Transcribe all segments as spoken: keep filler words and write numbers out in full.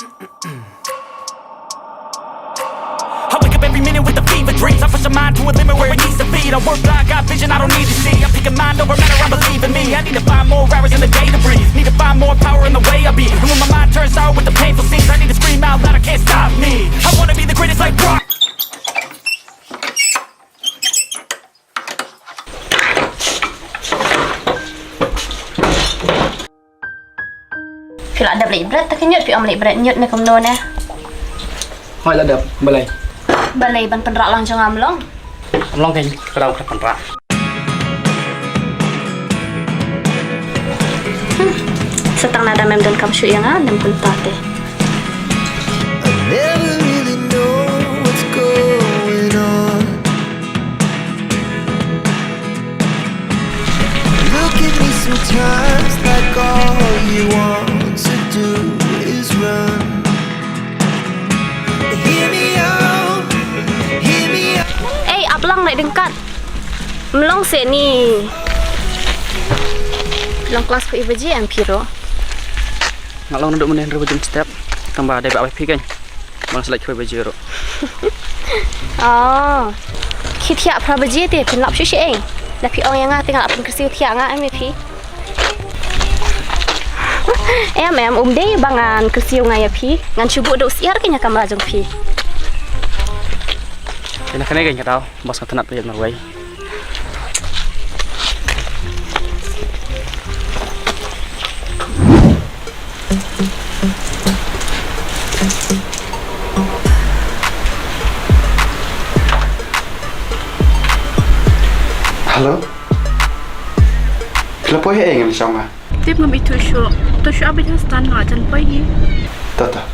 I wake up every minute with a fever dreams. I push the mind to a limit where it needs to feed. I work blind, got vision I don't need to see. I'm picking mind over matter, I believe in me. I need to find more hours in the day to breathe. Need to find more power in the way I be. And when my mind turns sour with the painful scenes, I need to scream out loud, I can't stop me. I wanna be the greatest like Rock. Phi la dep leit bret, ta ka ñiut phi ym leit bret, ñiut ne kumno ne? Hooid la dep, balei? Balei ban pynrah lang jong nga ym long? Ym long kein, ka daw ka pynrah. Hmm. Sa tang na da mem donkam shuh ïa nga, lem kumta te. I never really know what's going on. Look at me sometimes like all you want to do is run. Hear me out, hear me out. Ei, ap lang, leit ryngkat. Ym long seh ni. Long klas khuid baje em phi ruh. Nga long naduh mynne hynriew baje mynstep. Tang ba dei ba wei phi kein. Ba nga sa leit khuid baje ruh. Oh. Ki thiah phra baje te phin lap shuh shi eng. Da phi ong ïa nga te nga lap pynkyrsiew thiah nga em ïa phi. Em em, um dei ba ngan kyrsiew nga ïa phi. Ngan shu buh da u syiar kein ïa kamra jong phi. Ïa na kane kein ka daw. Bas ka tnat peit marwei. Hello. Phi la poi ha eng sha nga? Tip ngam ithuh shuh. To shu ap beit ha stand nga jan poi hi. Ta ta.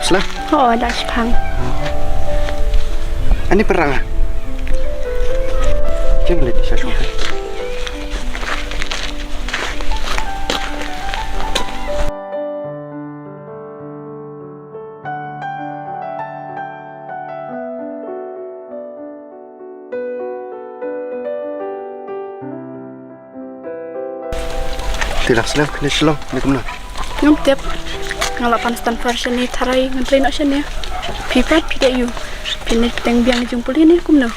Slap slap. Oh, da shipang. Ani perang ah. Kim le sha shong. Te la slem kine shlong ne kumno? Ngam tip. Nga la pan stand far shane tharai ngan trei noh shane. Phi pat phi dei ïu. Phi ne teng biang jong pule ne kumno?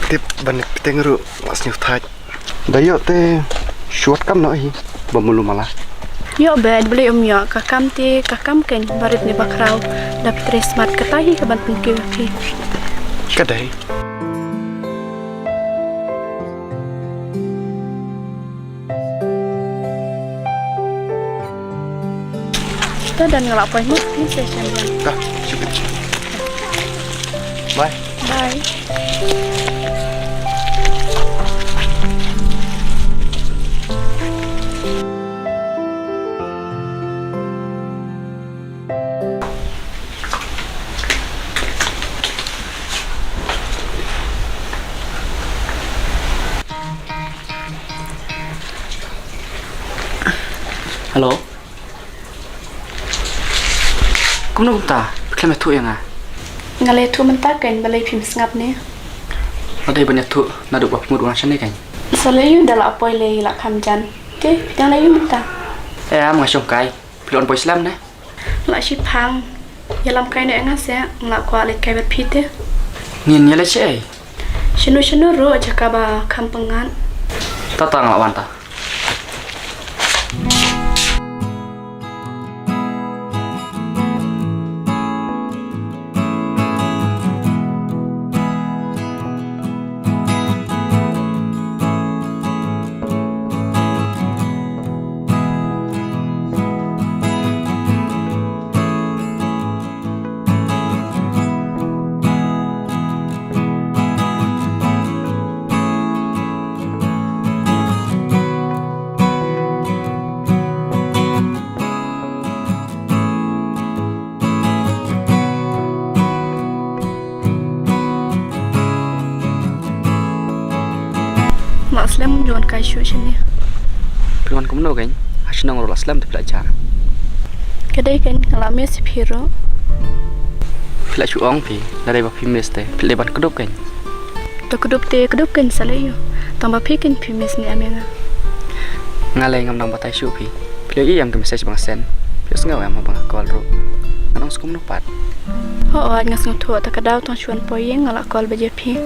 Tip ban ne teng ruh la sniew thait. Da ïoh te shuwa kam noh hi ba mulu mala. Ïoh bad balei um ïoh, ka kam te ka kam kein, barit ne bakhraw, da phi trei smat kata hi ka ban pynkiew phi. Ka dei. Te don nga la poi mo, ni se shem. Ka, shukri. Bye. Bye. Hello. Kumno kumta, phi khlem ïathuh ïa nga? Nga la ïathuh mynta kein, balei phim sngap ne? Nga dei ban ïathuh naduh ba phi mut wan shane kein. Sa lei ïa u da la poi lei la kham jan. Te, phi dang lei ïa u mynta? Em, nga shong kai. Phi la wan poi slem ne? La shiphang. Ïalam kai ne nga se, nga la kwah leit kai bad phi te. Ngin ïaleit shaei? Shano shano ruh, jaka ba kham pyngngad. Ta ta, nga la wan ta. Lah slem jong kai shu shane. Phi wan kumno kein? Ha shnong ruh lah slem te phi lah jah. Ka dei kein nga lah miss phi ruh. Phi lah shu ong phi, lada ba phi miss te phi lah ban kdup kein. To kdup te kdup kein sa leh ïa u. Tang ba phi kein phi miss ne em ïa nga. Nga lei ngam nang batai shuh phi. Phi leh ïa ka message ba nga send. Phi sngew em ba nga call ruh. Nga nang skum no pat. Ho, nga sngewthuh ta ka daw tang shuan poi ïing nga lah call ba je phi.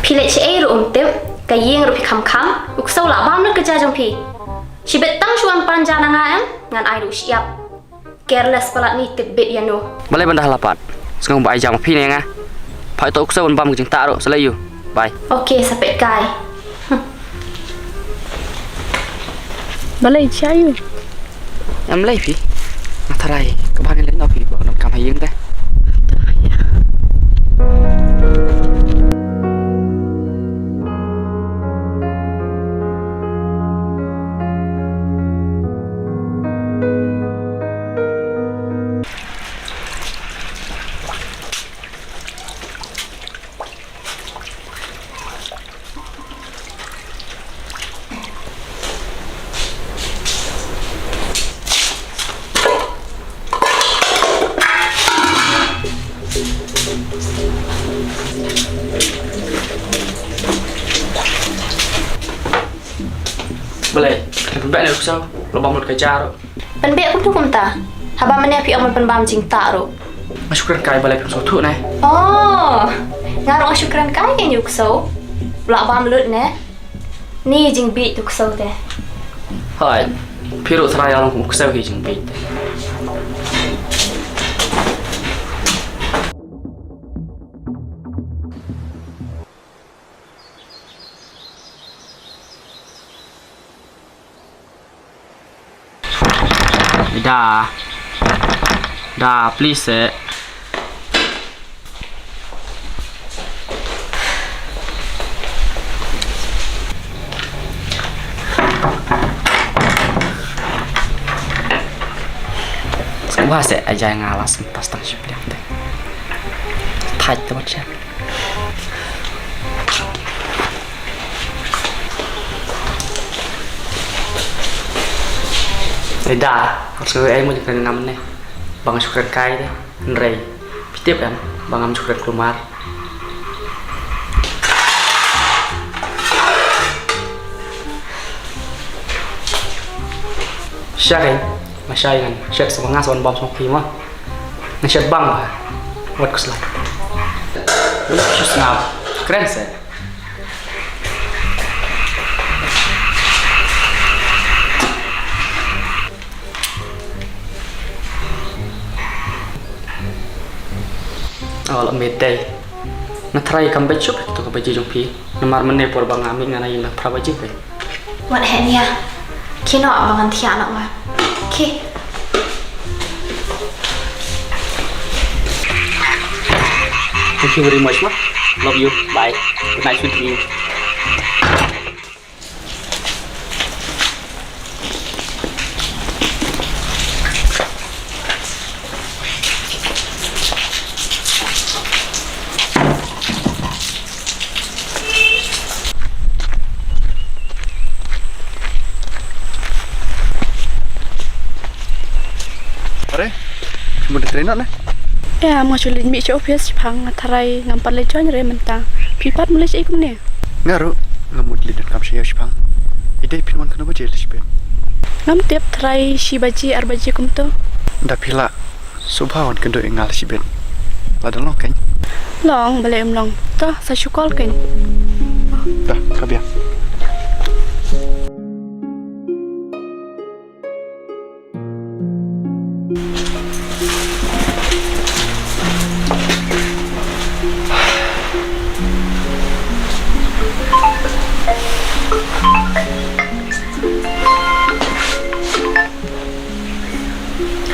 Phi leh shaei ruh um tip, ka ïing ruh phi kham kham, u ksew lah bam lut ka jia jong phi. Shibit tang shu wan pan jia na nga em, ngan ai ruh shyiap. Careless palat ni tip bit ïa no. Balei ban da hala pat? Sngewbha ai jam phi ne nga. Phai to u ksew ban bam ka jingtah ruh, sa leh ïa u. Bye. Okay, sa peit kai. Balei jia ïa u? Em lei phi. Nga tharai ka ba ngi leh noh phi ba nang kam ha ïing te. Balei, kan pynbeit ne u ksew, la bam lut ka jia ruh. Pynbeit kumtu kumta. Haba mynne phi ong ban pynbam jingtah ruh. Nga shu kren kai balei phi sngewthuh ne. Oh, nga ruh nga shu kren kai ïa u ksew. La bam lut ne. Ni jingbieit u ksew te. Hai, phi ruh tharai ïa long kum u ksew hi jingbieit te. Da. Da, please, eh. Sngewbha seh, ai jai nga la sngewpas tang shi pliang te. Thait te wat seh. Eda, nga sngewbha ei mo jingkren ngam ne. Ba nga shu kren kai de. Hynrei phi tip em ba ngam shu kren kulmar. Sha kein, nga sha ïa ngan shet sa ba nga sa wan bam sngewbha phi ma. Nga shet bang ba wat khuslai. Shu sngap. Kren seh. Aw, la mei dei. Nga tharai kam beit shuh to ka baje jong phi. Namar mynne por ba nga mih nga na ïing na phra baje phi. Wat heh nia. Ki noh ba ngan thiah noh nga. Ki. Thank you very much ma. Love you. Bye. Good night, sweet dream. Are, phi mut da trei noh ne? Em, nga shu leit mih sha office, phang nga tharai ngam pat leit join re mynta. Phi pat mut leit shaei kumne? Nga ruh, nga mut leit donkam sha ïew shipang. Ïa dei phin wan katno baje lashibit? Ngam tip, tharai shi baje, ar baje kumto. Da phi lah, sngewbha wan kynduh ïa nga lashibit. Lada long kein. Long, balei ym long. To, sa shu call kein. Da, ka biang.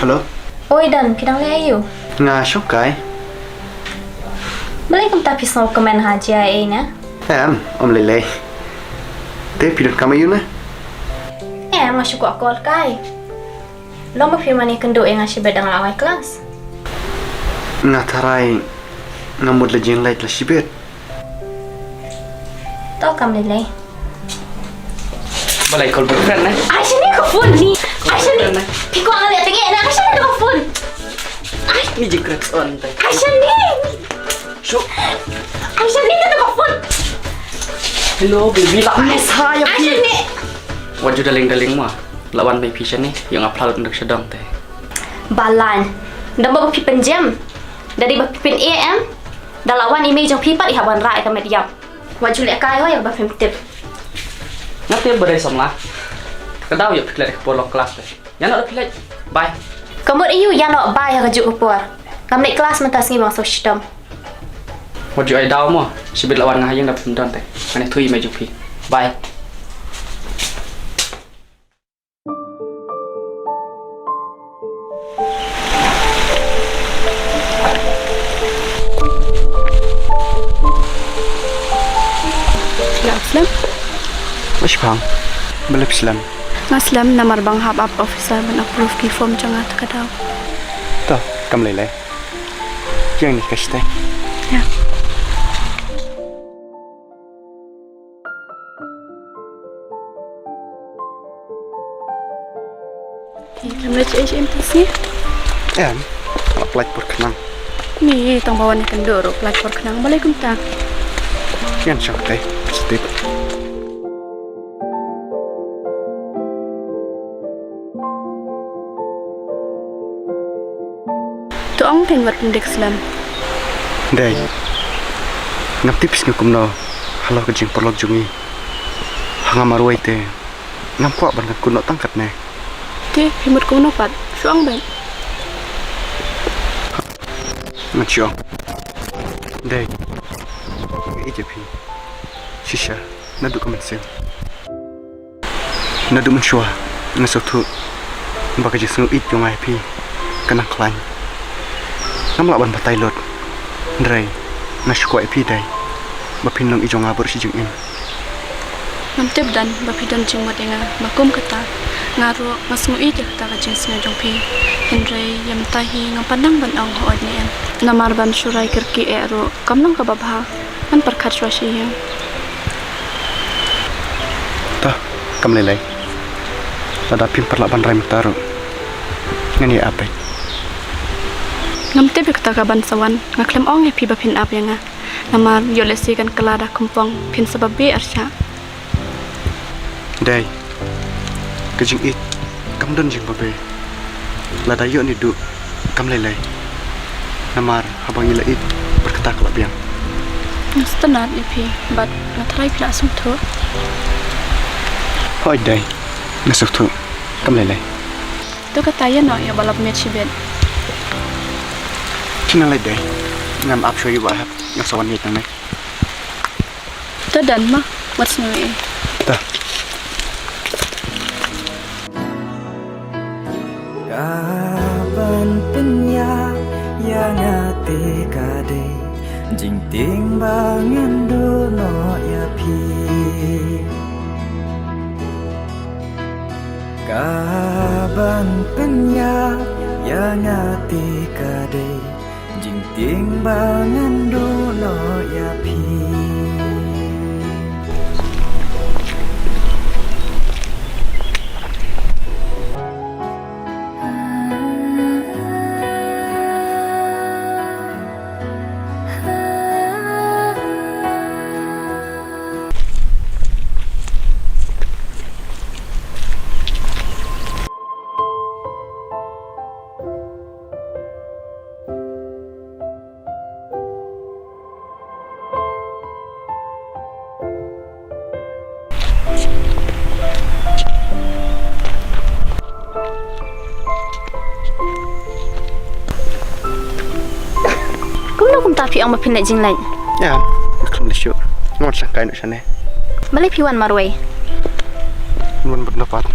Hello. Oi Dan, phi dang leh aïu? Nga shong kai. Balei kumta phi sngew kmen ha jia ei na? Em, ym lei lei. Te phi donkam aïu na? Em, nga shu kwah call kai. Long ba phi mane kynduh ïa nga shibit da nga la wai klas? Nga tharai nga mut la jingleit la shibit. To kam lei lei. Balei call boyfriend ne? Ai shane ka phone ni. Ai shane. Phi kwah nga leh tang ïa na, ai shane ka phone. Ai. Ni jingkret on te. Ai shane. Shu. Ai shane ka phone. Hello baby, la miss ha ïa phi. Ai shane. Wat ju darling darling ma. La wan mai phi shane, ïa nga phla lut nduk sha dong te. Balan. Da ba phi pynjem. Da dei ba phi pyn-e em. Da la wan i mei jong phi pat i hap wanrah ïa ka met ïap. Wat ju lehkai ho ïa ba phim tip. Nga tip ba dei samla. Ka daw ïa phi klet ka por long klas te. Ïa noh da phi leit. Bye. Ka mut ïa u ïa noh bye ha ka juk ka por. Ngam leit klas mynta sngi ba nga sngewsih shitom. Wat ju ai daw mo. Shibit la wan nga ha ïing da phim don te. Ngan ïathuh i mei jong phi. Bye. Nga slem. Nga slem. Balei phi slem? Nga slem namar ba nga hap ap officer ban approve ki form jong nga ta ka daw. To, kam lei lei. Ïa ni ka stai. Ïa. Te, lem leit sha H M T C? Em, la pynlait por khnang. Ni, tang ba wan ïakynduh ruh pynlait por khnang, balei kumta? Ngan shong te, step. To ong teng wat pyndik slem. Dei. Ngam tip sngewbha kumno halor ka jingpyrlok jong ngi. Ha nga marwei te ngam kwah ban kan kut noh tang katne. Te phi mut kumno pat? Shu ong beit. Ngan shu ong. Dei. Nga ïeit ïa phi. Shisha. Naduh ka mynsiem. Naduh mynshuwa nga sngewthuh ba ka jingsngew ïeit jong nga ïa phi ka nang khlaiñ. Ngam lah ban batai lut. Hynrei nga shu kwah ïa phi dei ba phin long i jong nga baroh shi jingim. Ngam tip don ba phi don jingmut ïa nga ba kum kata. Nga ruh nga sngew ïeit ïa kata ka jingsngew jong phi. Hynrei ïa mynta hi ngam pat nang ban ong hooid ne em. Namar ban shu rai kyrkieh ruh kam long kaba bha. Ngan pyrkhat shuwa shi ïing. To, kam lei lei. Lada phim pat lah ban rai mynta ruh ngan ïa ap beit. Ngam tip ïa kata ka ban sa wan, nga khlem ong ïa phi ba phin ap ïa nga. Namar ïoh lehse kan kylla da kynpong phin sa babe arshah. Dei. Ka jingïeit kam don jingbabe. Lada ïoh ne duh kam lei lei. Namar haba ngi la ïeit bad kata ka la biang. Nga sngewtynnat ïa phi bad nga tharai phi la sngewthuh. Hooid dei. Nga sngewthuh. Kam lei lei. To kata ïa noh ïa ba la pynmih shibit. Phi nang leit dei. Ngam ap shuwa ïa ba hap nga sa wan ïeit nangne. To done ma, wat sngew ei. To. Ka ban pynïap ïa nga te ka dei jingtieng ba ngan duh noh ïa phi. Ka ban pynïap ïa nga te ka dei jingtieng ba ngan duh noh ïa phi. Kumno kumta phi ong ba phin leit jingleit? Ïa, nga khlem leit shuh. Nga wan shangkai noh shane. Balei phi wan marwei? Wan bad nga pat.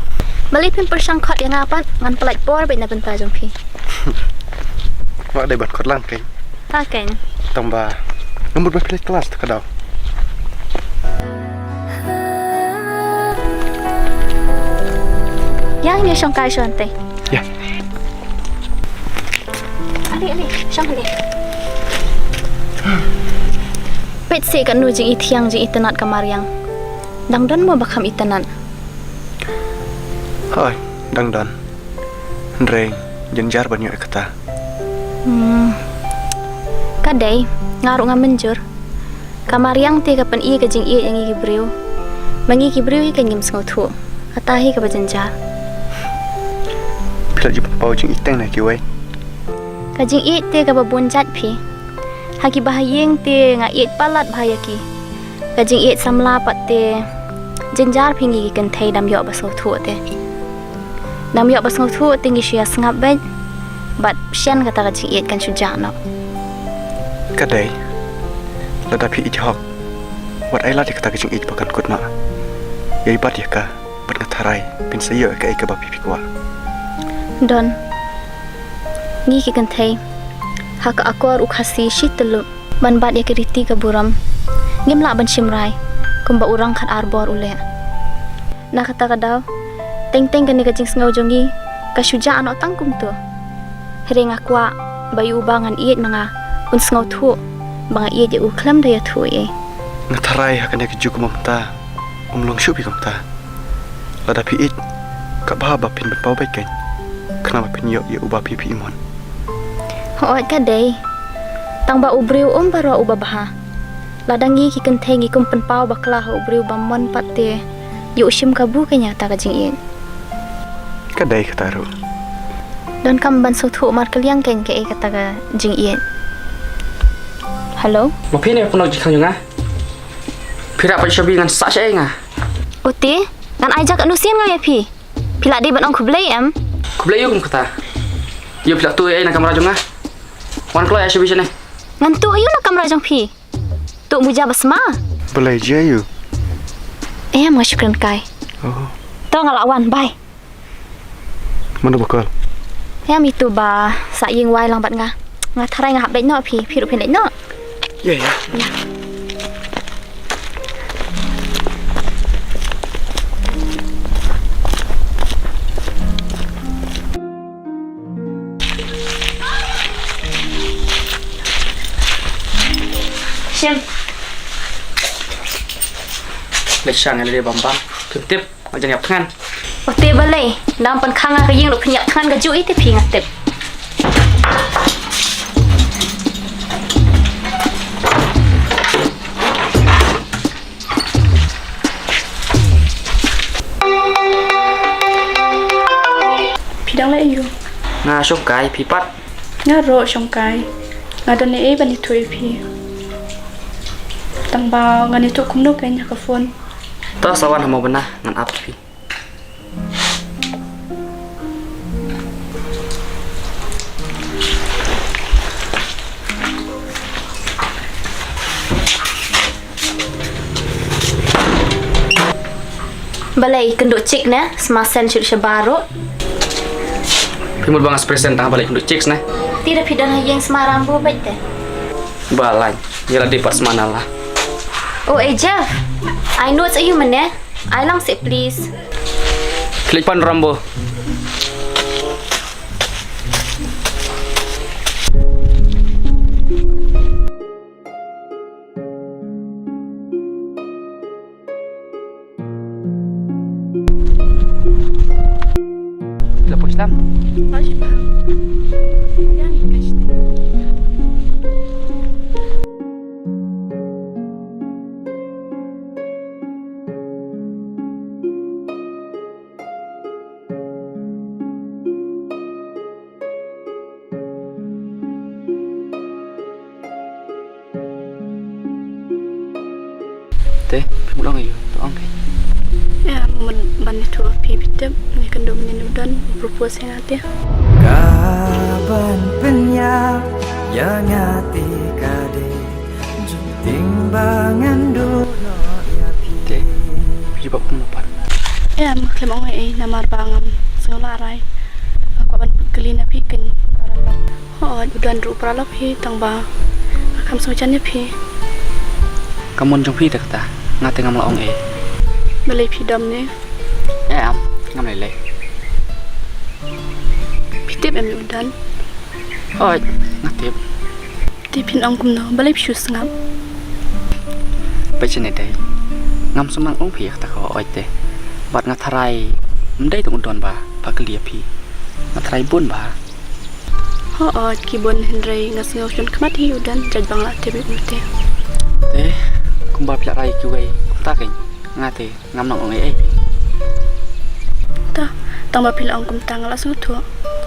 Balei phim pyrshang khot ïa nga pat? Ngan pynlait por beit na bynta jong phi. Wat dei ban khot lang keiñ. Ta keiñ. Tang ba nga mut ba phi leit klas ta ka daw. Ïa ngin ïa shongkai shwa hangtei. Ïa. Chang le. Peit seh katno jingitynnad jingitynnad ka Mariang. Dang don mo ba kham itynnad? Hooid, dang don. Hynrei jynjar ban ïoh ïa kata. Hmm. Ka dei, nga ruh nga mynjur. Ka Mariang te ka pyni ka jingïeit ïa ngi ki briew. Ma ngi ki briew hi ka ngim sngewthuh. Kata hi kaba jynjar. Phi la ju pynpaw jingïeit teng na kiwei. Ka jingïeit te kaba bun jait phi. Ha kiba ha ïing te nga ïeit palat bha ïa ki. Ka jingïeit samla pat te jynjar phi ngi ki kynthei dam ïoh ba sngewthuh te. Dam ïoh ba sngewthuh te ngi shu ïa sngap beit. Bad shen kata ka jingïeit kan shu jah noh. Ka dei. Lada phi ïeit hok. Wat ai lad ïa kata ka jingïeit ba kan kut noh. Ïai bat ïa ka. Bad nga tharai phin sa ïoh ïa kaei kaba phi phi kwah. Don. Ngi ki kynthei. Ha ka akor u Khasi shi tyllup. Ban bat ïa ka riti ka burom. Ngim lah ban shim rai. Kumba u rong khat ar bor u leh. Na kata ka daw. Teng teng kane ka jingsngew jong ngi. Ka shu jah noh tang kumto. Hynrei nga kwah. Ba ïa uba ngan ïeit ma nga. Un sngewthuh. Ba nga ïeit ïa u khlem da ïathuh ei ei. Nga tharai ha kane ka juk kumta. Um long shuh phi kumta. Lada phi ïeit. Ka bha ba phin pynpaw beit kein. Khnang ba phin ïoh ïa uba phi phi ïeit mon. Hooid ka dei. Tang ba u briew um baroh uba bha. Lada ngi ki kynthei ngi kum pynpaw bakla ha u briew bym mon pat te. Ïoh shim kabu kein ïa kata ka jingïeit. Ka dei kata ruh. Donkam ban sngewthuh markylliang kein kaei kata ka jingïeit. Hello? Ma phi ne pynlong jingkhang jong nga? Phi rah pat shabi ngan sah shaei nga. Ote, ngan ai ja katno sien nga ïa phi. Phi la dei ban ong khublei em? Khublei ïa u kum kata. Ïa phi la tuh ei ei na kamra jong nga. Wan kloi ai shabi shane. Ngan tuh ïa u na kamra jong phi. Tuh muja ba sma. Balei jia ïa u? Em nga shu kren kai. Oh. To nga la wan, bye. Mano ba kol? Em itu ba sa ïing wai lang bad nga. Nga tharai nga hap leit noh phi, phi ruh phin leit noh. Ïa ïa. Ïa. Shim. Leit shang ïa lade bam bam. Phim tip. Nga jan ïap thngan. Ote balei, dang pynkhang nga ka ïing ruh phin ïap thngan kajuh ïa te phi nga tip. Phi dang leh aiu? Nga shongkai, phi pat? Nga ruh shongkai. Nga don ei ei ban ïathuh ïa phi. Tang ba ngan ïathuh kumno kein ha ka phone. To sa wan ha mo bynta ngan ap phi. Balei kynduh chik ne, sma sen shuh shabar ruh. Phi mut ba nga spray sen tang balei kynduh chik ne. Te da phi don ha ïing sma Rambo beit te. Balei, ïa la dei pat sma na la. Oh, eh, Jeff. Ai notes aiu mynne. Ai lang seh, please. Klik pan Rambo. Lapor Islam. Pagi, Pak. Yang dikasih. Te, phi mut ong aiu, to ong ke. Ïa, mut ban ïathuh phi, phi tip, nga kynduh mynnin u don, propose ïa nga te. Ka ban pynïap ïa nga te ka dei jingtieng ba ngan duh noh ïa phi. Te, phi jubab kumno pat? Ïa, ma khlem ong ei ei namar ba ngam sngewlah rai. Nga kwah ban put kylli na phi kein paralok. Hooid, u don ruh paralok hi tang ba nga kham sngewjan ïa phi. Ka mon jong phi te kata, nga te ngam lah ong ei. Balei phi dom ne? Em, ngam lei lei. Phi tip em ïa u don? Hooid, nga tip. Phin ong kumno, balei phi shu sngap? Peit shane dei. Ngam sngewbha ong phi ïa kata ka hooid te. Bad nga tharai ym dei tang u Don ba ba kylli ïa phi. Nga tharai bun ba. Hooid ki bun, hynrei nga sngew shun khmat ïa u Don jait ba nga la tip ïa u te. Te kumba phi la rai kiwei kumta kein, nga te ngam nang ong ei ei. Ta, tang ba phi la ong kumta nga la sngewthuh.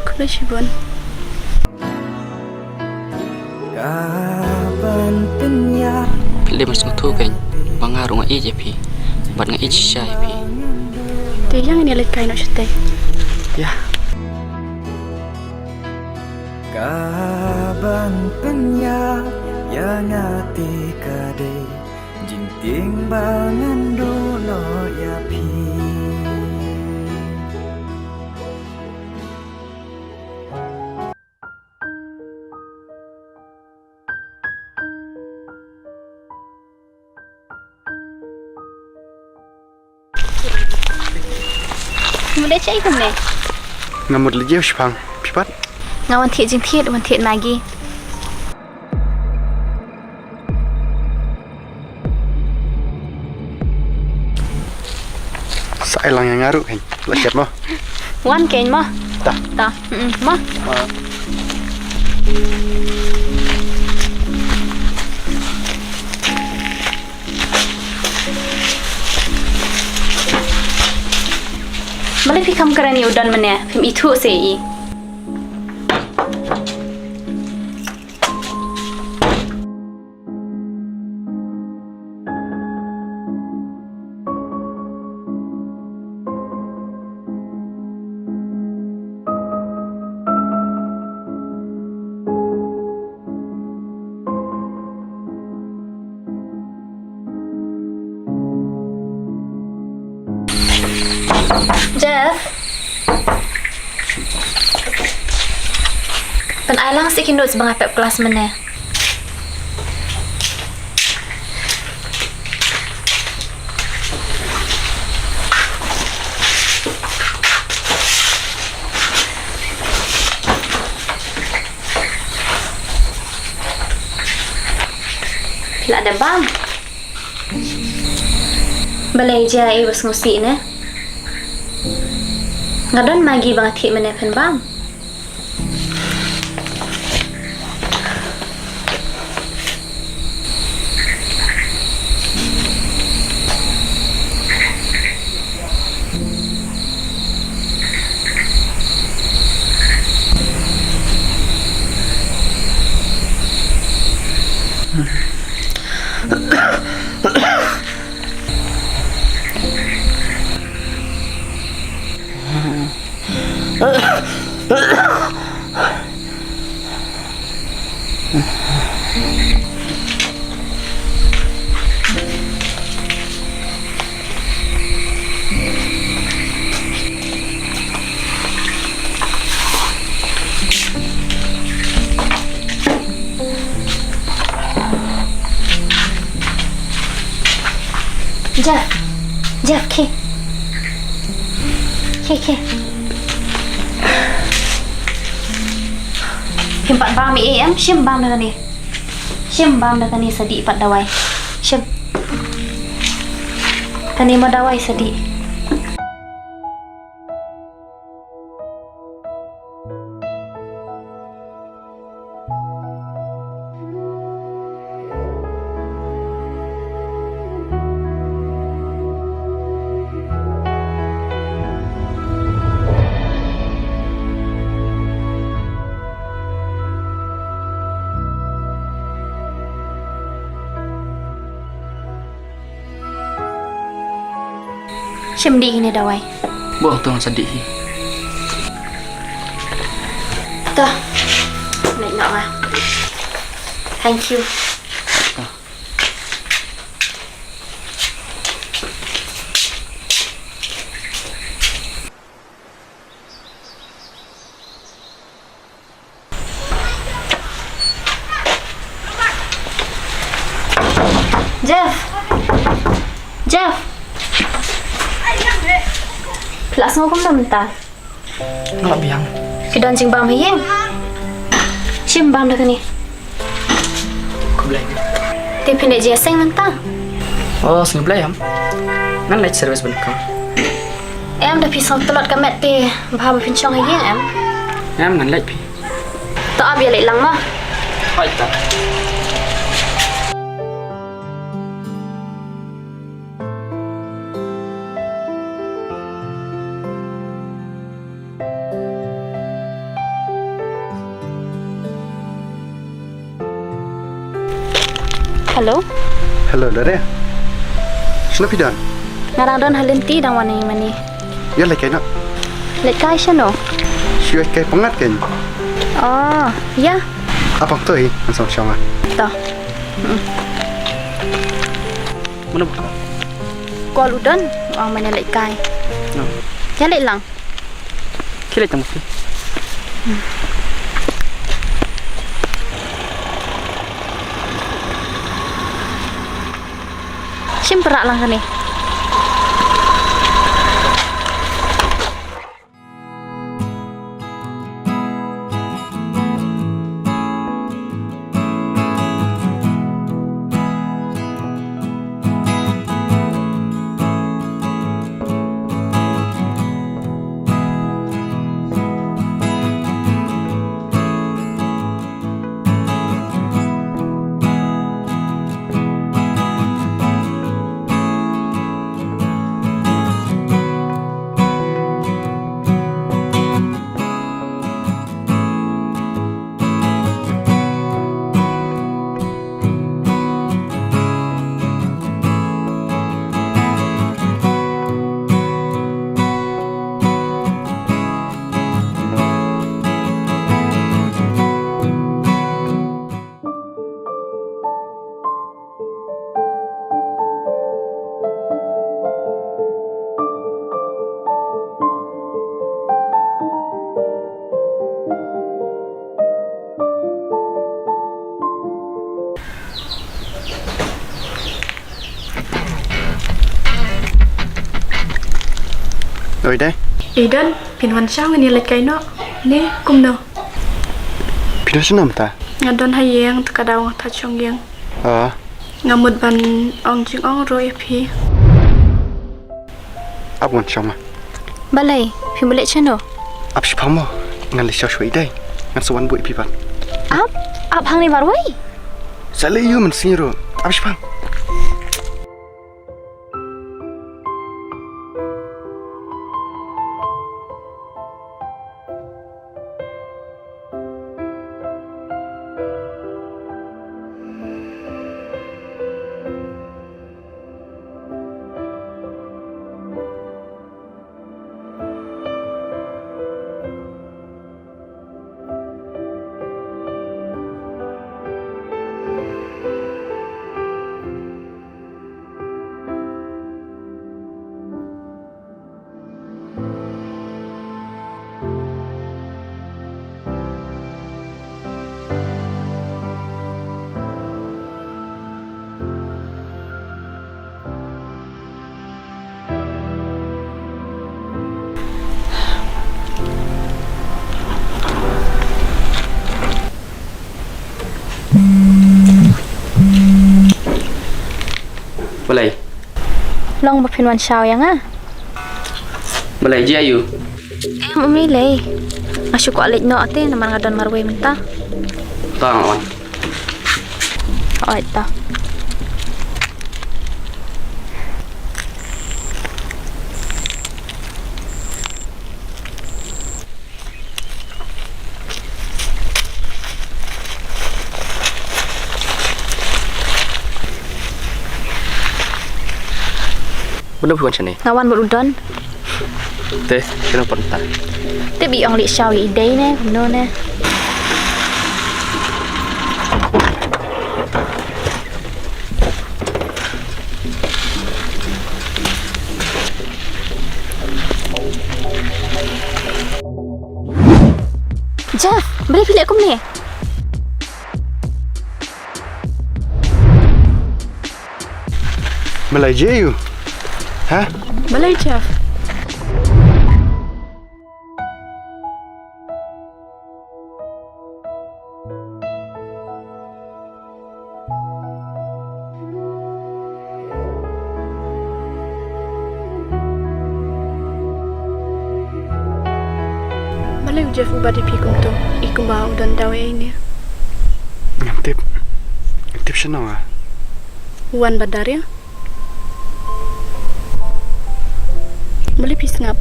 Khublei shibun. Ka ban pynïap. Phi la dei ban sngewthuh kein ba nga ruh nga ïeit ïa phi bad nga ïeit shisha ïa phi. Te ïa ngin ïa leit kai noh shatei. Ïa. Ka ban pynïap ïa nga te ka dei jingtieng ba ngan duh noh ïa phi. Mut ïa shaei kumne? Nga mut leit ïew shipang. Phi pat? Nga wan thied jingthied, wan thied Maggi. Sa ai lang ïa nga ruh kein. La shet mo. Wan kein mo. Ta. Ta. Mm, mo. Ma. Balei phi kham kren ïa u Don mynne? Phim ithuh se i. Jeff. Pynai lang sha ki notes ba nga pep klas mynne. Phi la dep bam? Balei jia ei ba sngewsih ne? Nga don Maggi ba nga thied mynne, phin bam? Jeff. Jeff, khie. Khie, khie. Phim pat bam ei ei em, shim bam da kane. Shim bam da kane sa dih pat dawai. Shim. Kane mo dawai sa dih. Shim dih hi ne dawai. Buh tong sa dih hi. To. Naik nok ah. Thank you. To. Jeff. Jeff. Phi la sngew kumno mynta? Nga la biang. Phi don jingbam ha ïing? Shim bam da kane. Te phin leit jingïaseng mynta? Oh, sngewbha em. Ngan leit service ban kong. Em, da phi sngew tlot ka met te, bha ba phin shong ha ïing em? Em, ngan leit phi. To ap ïa leit lang mo. Hoi ta. Hello. Hello, Dare. Shano phi don? Nga dang don ha lynti dang wan ïa mane. Ïa leit kai noh. Leit kai shano? Shu ïa kai pyngngad kein. Oh, ïa. Apang to hi, ngan sam shong ah. To. Mm. Mano ba? Call u Don, ong mane leit kai. No. Ïa leit lang. Ki leit tang mesti. Shim pra lang kane. Oi dei. Eden, phin wan shaw ngan ïa leit kai noh. Ne, kumno? Phi don shano mynta? Nga don ha ïing, te ka daw nga thait shong ïing. Ah. Nga mut ban ong jingong ruh ïa phi. Ap ngan shong ma. Balei, phi mut leit shano? Ap shiphang mo, ngan leit shaw shwa ïa dei. Ngan sa wan buh ïa phi pat. Ap, ap hangne marwei. Sa leit ïa u mynsiem ruh. Ap shiphang. Balei? Long ba phin wan shaw ïa nga? Balei, jia ïu? Em, ym lei. Nga shu kwah leit noh te namar nga don marwei mynta. To nga wan. Oi to. Mano phi wan shane? Nga wan bad u Don. Te, kino pat mynta? Te ba ong leit shaw ïa i dei ne, kumno ne? Jeff, balei phi leh kumne? Balei Jeff? Ha? Balei Jeff? U Jeff u bat ïa phi kumto, i kumba u don daw ïa ine. Ngam tip. Ngam tip shano nga. Wan bad Daria. Balei phi sngap,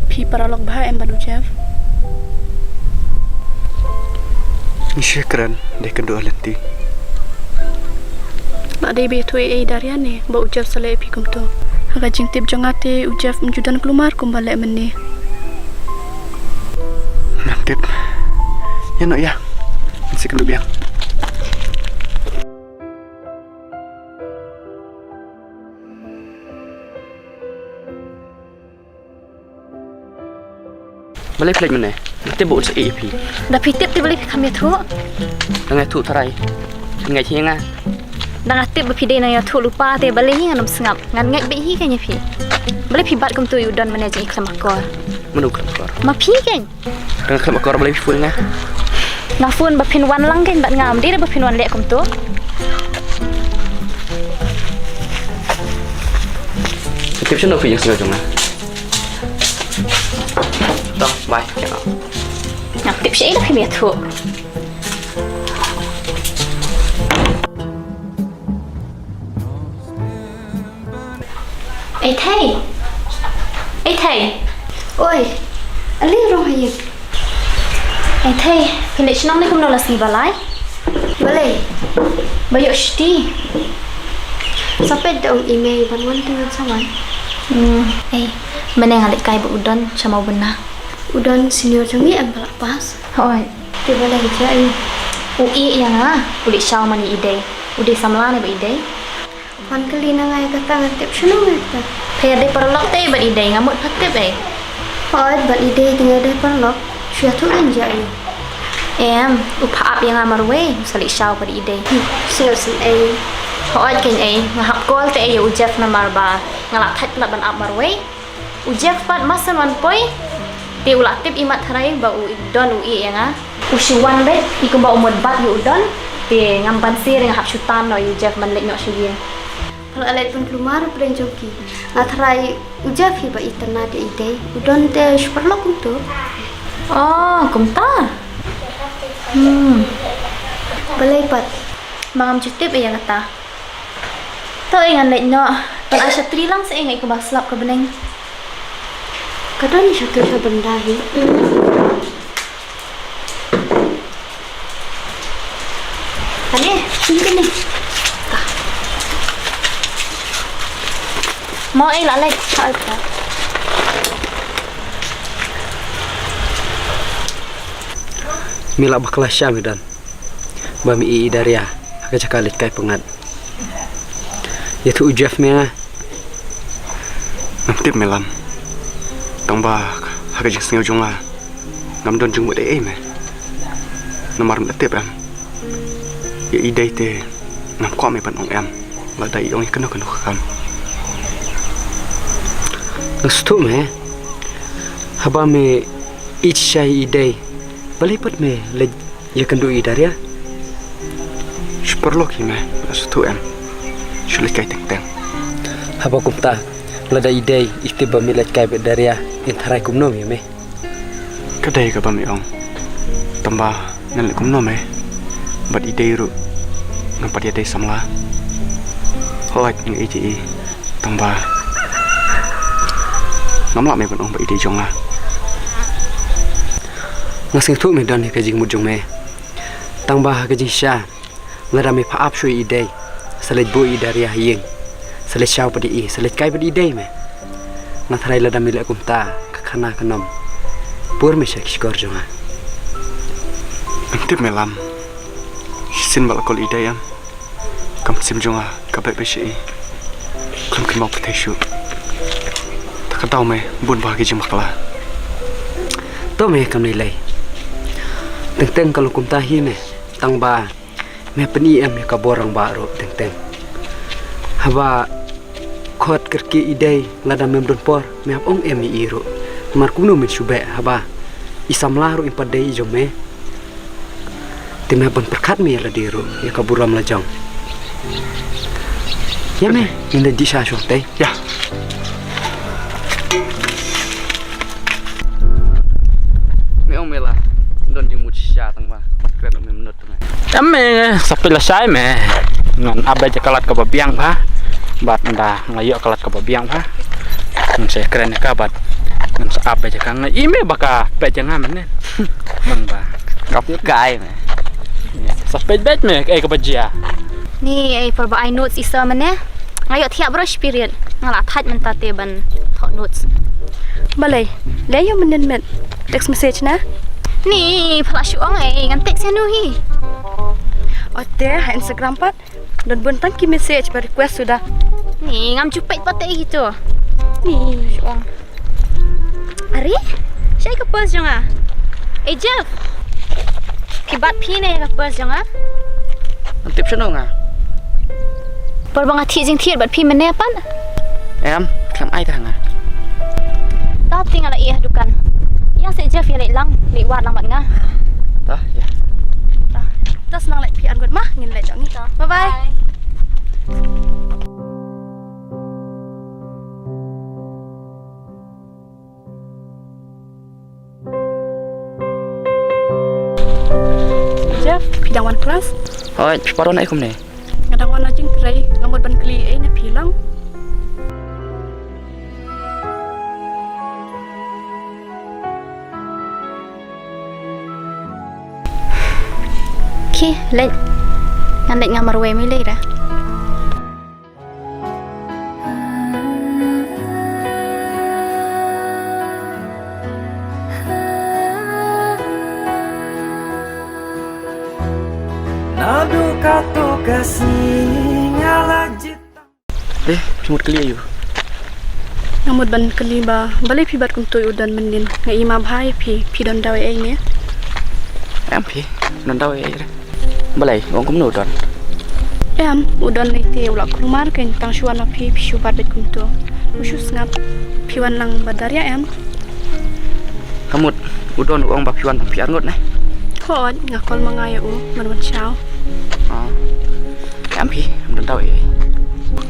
phi paralok bha em bad u Jeff? Ngi shu kren dei kynduh ha lynti. Ba dei ba ïathuh ei ei Daria ne ba u Jeff sa leh ïa phi kumto? Ha ka jingtip jong nga te u Jeff um ju don kulmar kumba leh mynne. Ngam tip. Ïa noh ïa. Ngi shu kynduh biang. Balei phi leit mynne? Nga tip ba un sa ïeit ïa phi. Da phi tip te balei phi kham ïathuh? Dang ïathuh tharai. Phin ngeit hi ïa nga. Da nga tip ba phi dei nang ïathuh lypa te balei hi ngan ym sngap. Ngan ngeit beit hi kein ïa phi. Balei phi bat kumto ïa u Don mynne jong i khlem akor? Mano khlem akor? Ma phi kein. Nga khlem akor, balei phi phone nga? Nga phone ba phin wan lang kein bad nga, ym dei ba phin wan leh kumto. Tip shano phi ïeng sngew jong nga. To, bye. Nga tip shaei da phim ïathuh. Ei thei. Ei thei. Oi. Ale rong ha ïing. Ei thei. Phi leit shnong ne kumno la sngi ba lai? Balei? Ba ïoh shuti. Sa peit da ong i mei ban wan te ngan sa wan. Hmm. Ei. Mynne nga leit kai bad u Don sha Mawbynna. U Don senior jong ngi em ba la pass? Hooid. Te balei jia ïa u? U ïeh ïa nga. U leit shaw man ïa i dei. U dei samla ne ba i dei? Phan kylli na nga ïa kata, ngan tip shano nga ïa kata? Phi ïadei paralok te bad i dei, nga mut pha tip ei. Hooid, bad i dei te nga ïadei paralok. Shu ïathuh kein jia ïa u? Em, u pha ap ïa nga marwei, u sa leit shaw bad i dei. Hmm, sngewsih ei. Hooid kein ei, nga hap call te ei ïa u Jeff namar ba nga la thait palat ban ap marwei. U Jeff pat ma shen wan poi. Te u la tip imat tharai ba u Don u ïeh ïa nga. U shu wan beit, i kumba u mut bat ïa u Don. Te ngam banse re, nga hap shu tan noh ïa u Jeff ban leit noh sha ïing. Pha la leit ban kulmar u pdeng jong ki. Nga tharai u Jeff hi ba itynnad ïa i dei. U Don te shu paralok kumto. Oh, kumta. Hmm. Balei pat? Ma ngam ju tip ïa kata. To ei ngan leit noh. Ban ai shatri lang sa ei, nga i kumba slap ka bneng. Ka don shatri sha bynta hi. Kane, sini kane. Mo ei la leit. Me lah bakla sha me Don. Ba me ïeh ïa i Daria ha ka jaka leit kai pyngngad. Ïathuh u Jeff me nga. Ngam tip me Lam. Tang ba ha ka jingsngew jong nga ngam don jingmut ei ei me. Namar me la tip em, ïa i dei te ngam kwah me ban ong em, lada i ong ïa kano kano ka kam. Nga sngewthuh me. Haba me ïeit shisha ïa i dei, balei pat me leit ïakynduh ïa i Daria? Shu paralok hi me, nga sngewthuh em. Shu leit kai teng teng. Haba kumta, lada i dei i tip ba me leit kai bad i Daria, in tharai kumno ïa me? Ka dei kaba me ong. Tang ba ngan leh kumno me? Bad i dei ruh ngam pat ïadei samla. Hooid nga ïeit ïa i. Tang ba ngam lah me ban ong ba i dei jong nga. Nga sngewthuh me Don ïa ka jingmut jong me. Tang ba ha ka jingshisha, lada me pha ap shuh ïa i dei, sa leit buh ïa i Daria ha ïing, sa leit shaw pat ïa i, sa leit kai pat ïa i dei me. Nga tharai lada me leh kumta, ka khana kan ym pur me sha ki shkor jong nga. Ngam tip me Lam. Shisien ba la call ïa i dei em, ka mynsiem jong nga ka beh beh sha i. Khlem kynmaw pyrthei shuh. Te ka daw me bun bha ki jingbakla. To me kam lei lei. Teng teng ka long kumta hi me. Tang ba me pyni em ïa ka bor rangbah ruh teng teng. Haba khot kyrkieh i dei lada mem don por, me hap ong em ïa i ruh. Namar kumno men shu beh haba i samla ruh in pat dei i jong me. Te me ban pyrkhat me ïa lade ruh, ïa ka burom la jong. Ïa me, ngin da dih sha shong tei. Ïa. Me ong me la, Em me, sa peit lashai me. Ngan ap beit ïa ka lad kaba biang bha. Bad ynda nga ïoh ka lad kaba biang bha, ngan sa kren ïa ka bad ngan sa ap beit ïa ka. Nga i me ba ka peit ïa nga mynne. Mang ba. Kap kai me. Sa peit beit me, eh, kaba jia. Ni, eh, por ba ai notes i sa mynne. Nga ïoh thiah baroh shi period. Nga la thait mynta te ban thoh notes. Balei? Leh ïa u mynnin met. Text message na? Ni, pha la shu ong, eh, ngan text ïa nu hi. O te, ha Instagram pat. Don bun tang ki message ba request suda. Ni, ngam ju peit pat te hi to. Ni, shu ong. Are? Shaei ka purse jong nga? Eh, Jeff. Phi bat phi ne ka purse jong nga? Ngan tip shano nga. Por ba nga thied jingthied bad phi mynne pat? Em, khlem ai ta nga. Ta te nga la ïa dukan. Ïa se Jeff ïa leit lang, leit wad lang bad nga. Ta, ïa. Ta. Ta shnong leit phi an gut ma, ngin leit jong ngi. Ta. Bye bye. Bye. Jeff, phi dang wan klas? Hooid, phi pat wan ei kumne? Nga dang wan na jingtrei, nga mut ban kylli ei na phi lang. Ki, leit. Ngan leit nga marwei mai lei ra. Naduh katto ka sngi nga la jied. Eh, phi mut kylli aïu? Nga mut ban kylli ba balei phi bat kumto ïa u Don mynnin. Nga i ma bha ïa phi, phi don daw ei ei ne? Em phi, don daw ei ei re. Balei, u ong kumno u Don? Em, u Don lei te u la kulmar kein, tang shu wan na phi, phi shu bat beit kumto. U shu sngap. Phi wan lang bad Daria em? Ka mut u Don u ong ba phi wan tang phi arngut ne? Hooid, nga call ma nga ïa u ban wan shaw. Ah. Em phi, em don daw ei ei.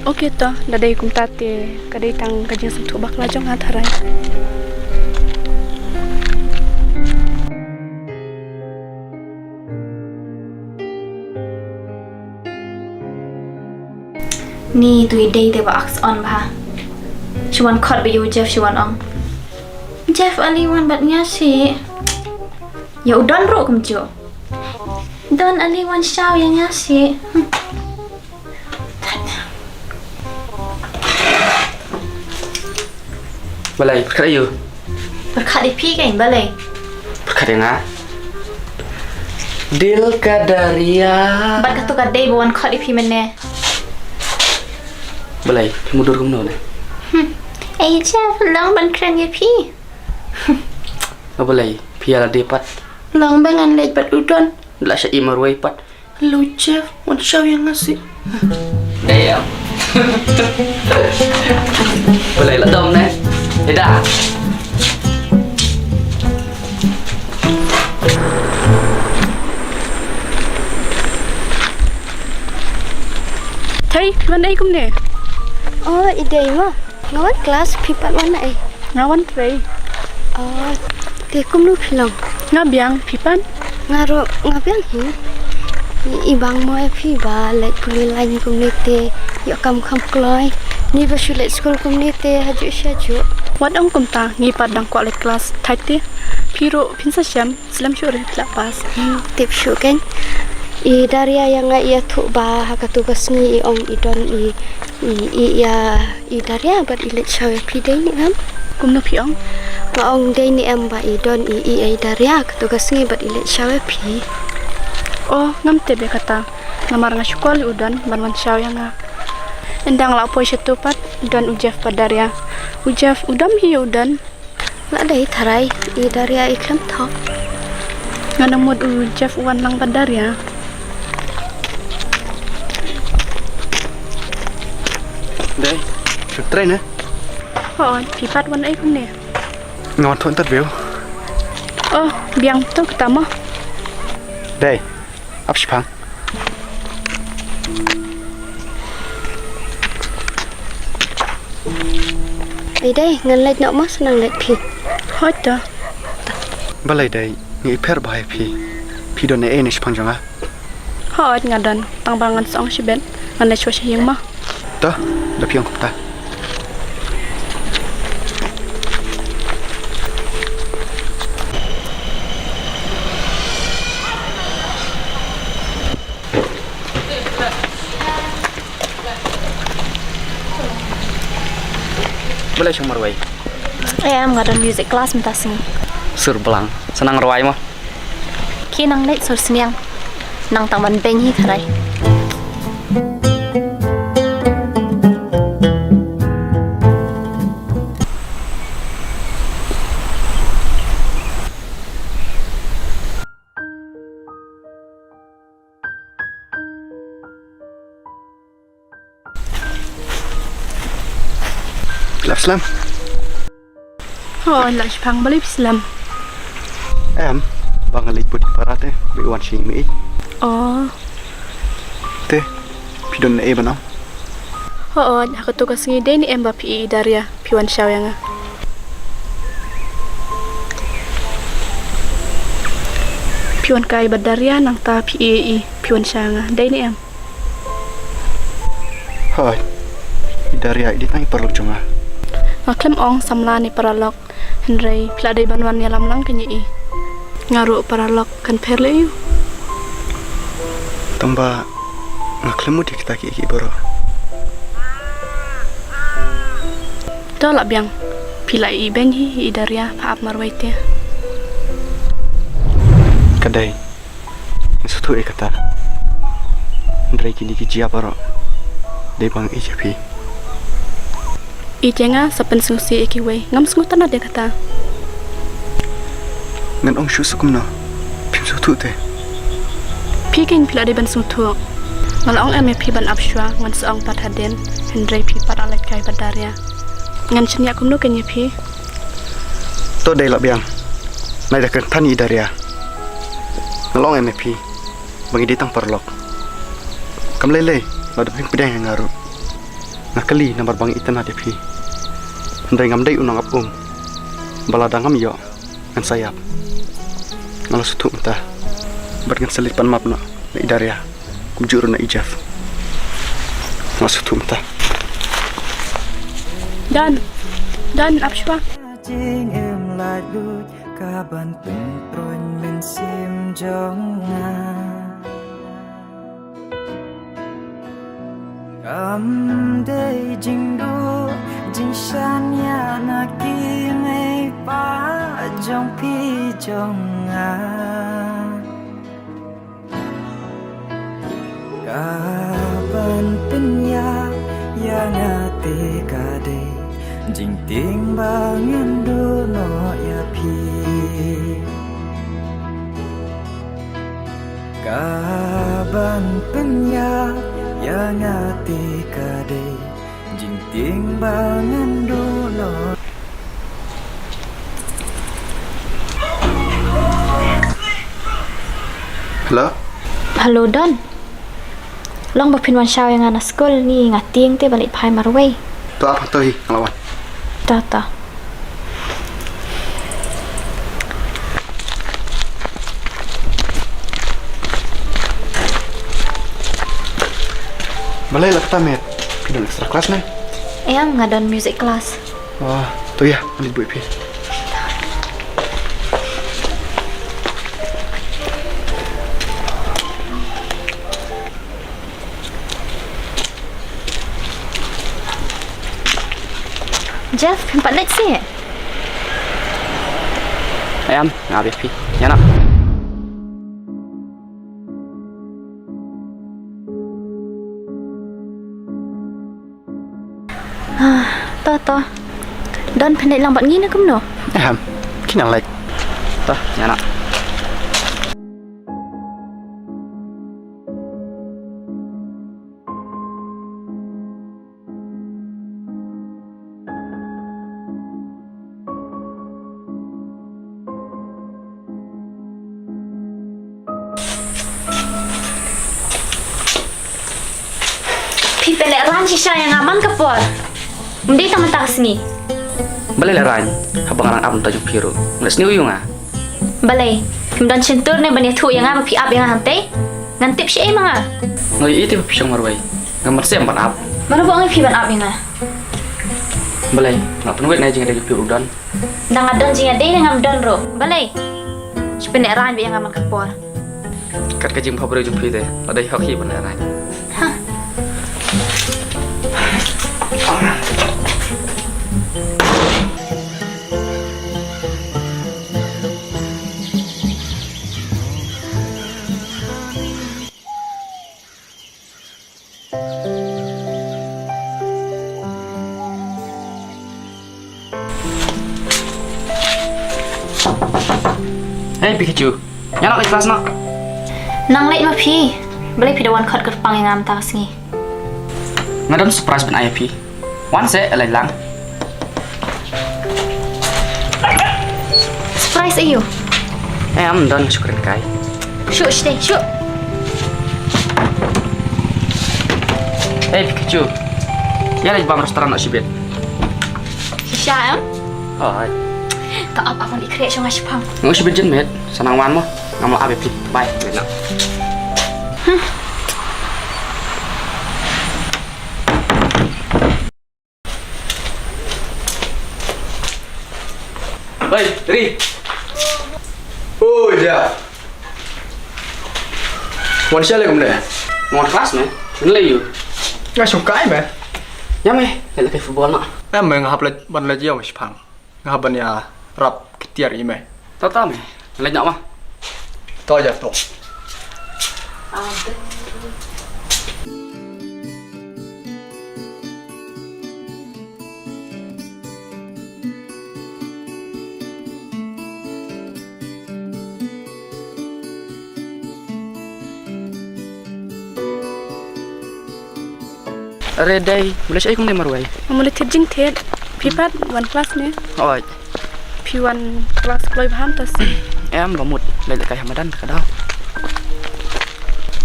Okay to, da dei kumta te ka dei tang ka jingsngewthuh bakla jong nga tharai. Ni tu i dei te ba aks on bha. Shu wan khot ba ïa u Jeff shu wan ong. Jeff ale wan bad nga shi. Ïa u Don ruh kumjuh. Don ale wan shaw ïa nga shi. Hmm. Balei, pyrkhat aïu? Pyrkhat ïa phi kein, balei? Pyrkhat ïa nga. Dil ka Daria. Bad kato ka dei ba wan khot ïa phi mynne. Balei, phi mutdur kumno ne? Hmm. Ei Jeff, long ban kren ïa phi. Balei, phi ïa lade pat. Long ba ngan leit bad u Don. La sha i marwei pat. Lo Jeff, wan shaw ïa nga shi. Damn. Balei la dom ne? Ida. Thei, phi wan ei kumne? Oh, i dei ma. Nga wan klas, phi pat wan na ei? Nga wan trei. Oh, te kumno phi long? Nga biang, phi pat? Nga ruh, nga biang hi. I, i bang mo ïa phi ba leit pule lain kumne te ïoh kam kham kloi. Ngi ba shu leit skul kumne te hajuh shajuh. Wat ong kumta, ngi pat dang kwah leit klas. Thait te, phi ruh phin sa shem. Slem shuh re, la pass. Hmm, tip shuh kein. I Daria ïa nga i ïathuh ba ha katu ka sngi i ong i don i, i, i ïa i Daria bad i leit shaw ïa phi, dei ne em? Kumno phi ong? Nga ong dei ne em ba i don i, i ïa i Daria katu ka sngi bad i leit shaw ïa phi. Oh, ngam tip ïa kata. Namar nga shu call ïa u Don ban wan shaw ïa nga. Ynda nga la poi shatu pat, don u Jeff bad Daria. U Jeff u dom hi ïa u Don. La dei tharai, i Daria i khlem thok. Nga nang mut u Jeff u wan lang bad Daria. Dei, shu trei ne? Hooid, phi pat wan ei kumne? Nga wan thoh interview. Oh, biang to kata mo. Dei, ap shipang. Ei dei, ngan leit noh mo, sa nang leit phi. Hooid to. Balei dei, nga i pher bha ïa phi. Phi don ei ei ne shipang jong nga? Hooid nga don, tang ba ngan sa ong shibit, ngan leit shuwa sha ïing mo. To, da phi ong kumta. Balei shong marwei? Em, nga don music class mynta sngi. Sur blang, sa nang rwai mo. Ki nang leit sur sniang. Nang tang ban beiñ hi tharai. Lap slem. Oh, la shipang balik slem. Em, bang leit bud para te, be wan shi mi. Oh. Te, pidon e bana. Oh, oh, aku tu ka sngi dei ne em ba phi i Daria, phi wan shaw ïa nga. Phi wan kai bad Daria nangta phi i, i, phi wan shaw ïa nga. Dei ne em. Hooid. I Daria i dei tang i paralok jong nga. Nga khlem ong samla ne paralok. Hynrei phi la dei ban wan ïalam lang kane i. Nga ruh paralok kan pher lei ïu. Tang ba nga khlem mut ïa kita ki ki baroh. To lah biang. Phi la i beiñ hi i Daria pha ap marwei te. Ka dei. Nga sngewthuh ïa kata. Hynrei kine ki jia baroh dei ba nga ïeit ïa phi. Ïeit ïa nga sa pynsngewsih ïa kiwei, ngam sngewtynnat ïa kata. Ngan ong shuh sa kumno? Phim sngewthuh te. Phi kein phi la dei ban sngewthuh. Nga la ong em ïa phi ban ap shuwa, ngan sa ong pat hadien, hynrei phi pat la leit kai bad Daria. Ngan shaniah kumno kein ïa phi? To dei lah biang. Nai da kren than ïa i Daria. Nga la ong em ïa phi ba ngi dei tang paralok. Kam lei lei lada phim pdiang ïa nga ruh. Nga kylli namar ba nga itynnat ïa phi. Hynrei ngam dei u nongap um ba lada ngam ïoh ngan sa ïap. Nga la sngewthuh mynta bad ngan sa leit pan map noh na i Daria kumjuh ruh na i Jeff. Nga la sngewthuh mynta. Dan, Dan, ap shuwa. Jingim laitluid ka ban pynpruin mynsiem jong nga. Kam dei jingduh jingshaniah na ki mei pa jong phi jong nga. Ka ban pynïap ïa nga te ka dei jingtieng ba ngan duh noh ïa phi. Ka ban pynïap ïa nga te ka dei jingtieng ba ngan duh noh. Hello? Hello, Don. Long ba phin wan shaw ïa nga na skul, ngi nga tieng te ba leit phai marwei. To ap hangto hi, nga la wan. To, to. Balei la kata met? Phi don extra class ne? Em, nga don music class. Oh, to ïa, ani buh ïa phi. Jeff, phim pat leit seh? Em, nga ap ïa phi. Ïa na. Ah, to, to. Don phin leit lang bad ngi ne kumno? Em, kin nang leit. To, ïa na. Phi pynlehrain shisha ïa nga man ka por. Ym dei tang mynta ka sngi. Balei lehrain? Haba nga dang ap mynta jong phi ruh nga sniew ïa nga. Balei? Phim don shyntur ne ban ïathuh ïa nga ba phi ap ïa nga hangtei? Ngan tip shaei ma nga? Nga ïohi te phi shong marwei. Nga mynsiem ban ap. Mano ba ong ïa phi ban ap ïa nga? Balei? Nga pynwit na jingïadei jong phi u don. Da nga don jingïadei ne ngam don ruh. Balei? Shu pynlehrain beit ïa nga man ka por. Kat ka jingbhabriew jong phi te, la dei hok hi ban lehrain. Ha. Hei Pikachu, ïa noh leit klas noh. Nang leit ma phi. Balei phi da wan khot kyrpang ïa nga mynta ka sngi? Nga don surprise ban ai ïa phi. Wan seh, leit lang. Surprise aïu? Em, don shu kren kai. Shu, shu, shu. Hei Pikachu, ïa leit bam restaurant noh shibit. Shisha em? Hooid. To ap, ap, ap, i khreh shu nga shipang. Nga shibit jin met, sa nang wan mo. Ngam lah ap ïa phi. Bye. Leit noh. Hei, Ri. Oi, Jeff. Wan sha lei kumne? Wan klas ne. Shu lei ïu. Nga shu kai me. Ïa me, lei lehkai football noh. Em me, nga hap leit ban leit ïew me shipang. Nga hap ban ïarap ki tiar i me. To to me. Leit noh ma. To ïa to. Are dei, balei shaei kumne marwei? Nga mut leit thied jingthied. Phi pat wan klas ne? Hooid. Phi wan klas kloi bha mynta sngi? Em, ba mut leit lehkai ha madan ka daw.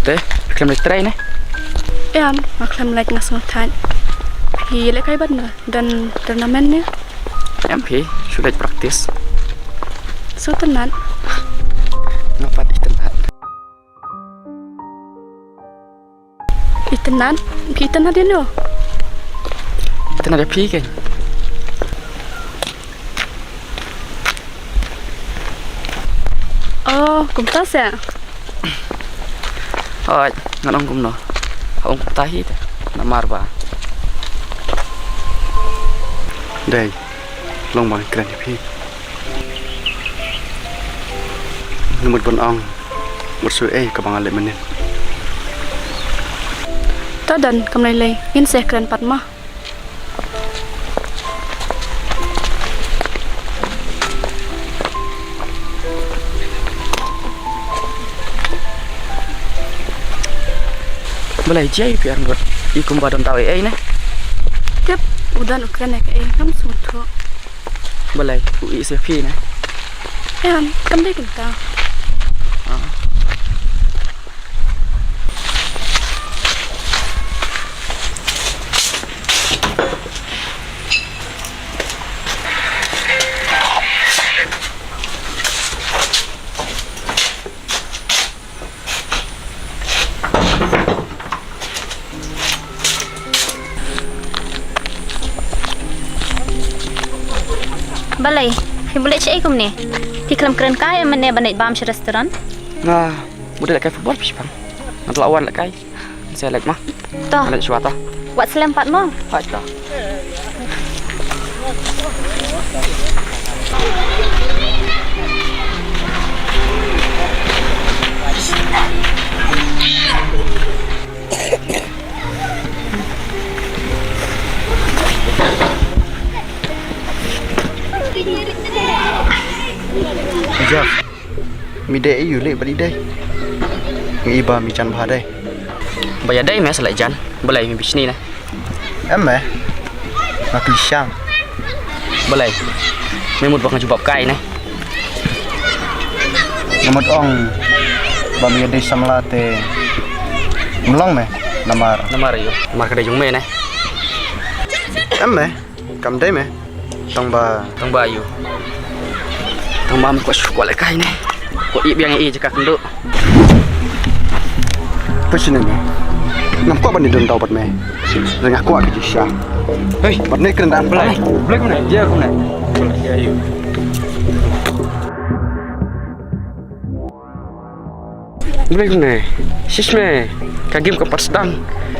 Te, phi khlem leit trei ne? Em, nga khlem leit, nga sngewthait. Phi lehkai ban da, don tournament ne? Em phi, shu leit practice. Sngewtynnat. Nga pat itynnat. Itynnat, phi itynnat ïa no? Itynnat ïa phi kein. Oh, kumta seh. Hooid, ngan ong kumno. Ong kumta hi te. Namar ba dei long ba ngan kren ïa phi. Nga mut ban ong, mut shu ei kaba nga leh mynnin. To don, kam lei lei, ngin sa kren pat ma. Balei jia ïa phi arngut, i kumba don tau ei ei ne? Tip, u don u kren ïa kaei, ngam sngewthuh. Balei, u ïeit sa ïa phi ne? Em, kam dei kynta. Ah. Balei, phi bud leit shaei kumne? Phi khlem kren kai em mynne ban leit bam sha restaurant? Nga bud leit lehkai football phi shipang. Nga la wan lehkai. Sa leit ma. To. Leit shuwa to. Wat slem pat mo. Hooid to. Jeff. Mi dei aïu leh bad i dei? Nga i ba mi jan bha dei. Ba ïa dei me sa leh jan. Balei me bishni ne? Em me. Nga kli shang. Balei? Me mut ba nga jubab kai ne? Nga mut ong ba me ïa dei samla te. Mlong me. Namar. Namar ïa. Namar ka dei jong me ne? Em me. Kam dei me. Tang ba. Tang ba ïa. Tang ba me kwah shu kwah lehkai ne. Kwah ïa biang ïa jaka kynduh. Phi sngewthuh ne? Ngam kwah ban ïadon daw bad me. Nga kwah ka jingshisha. Hei, bad ne kren da. Blei, Blei kumne, ïa kumne. Blei kumne. Shish me. Ka game ka pat sdang.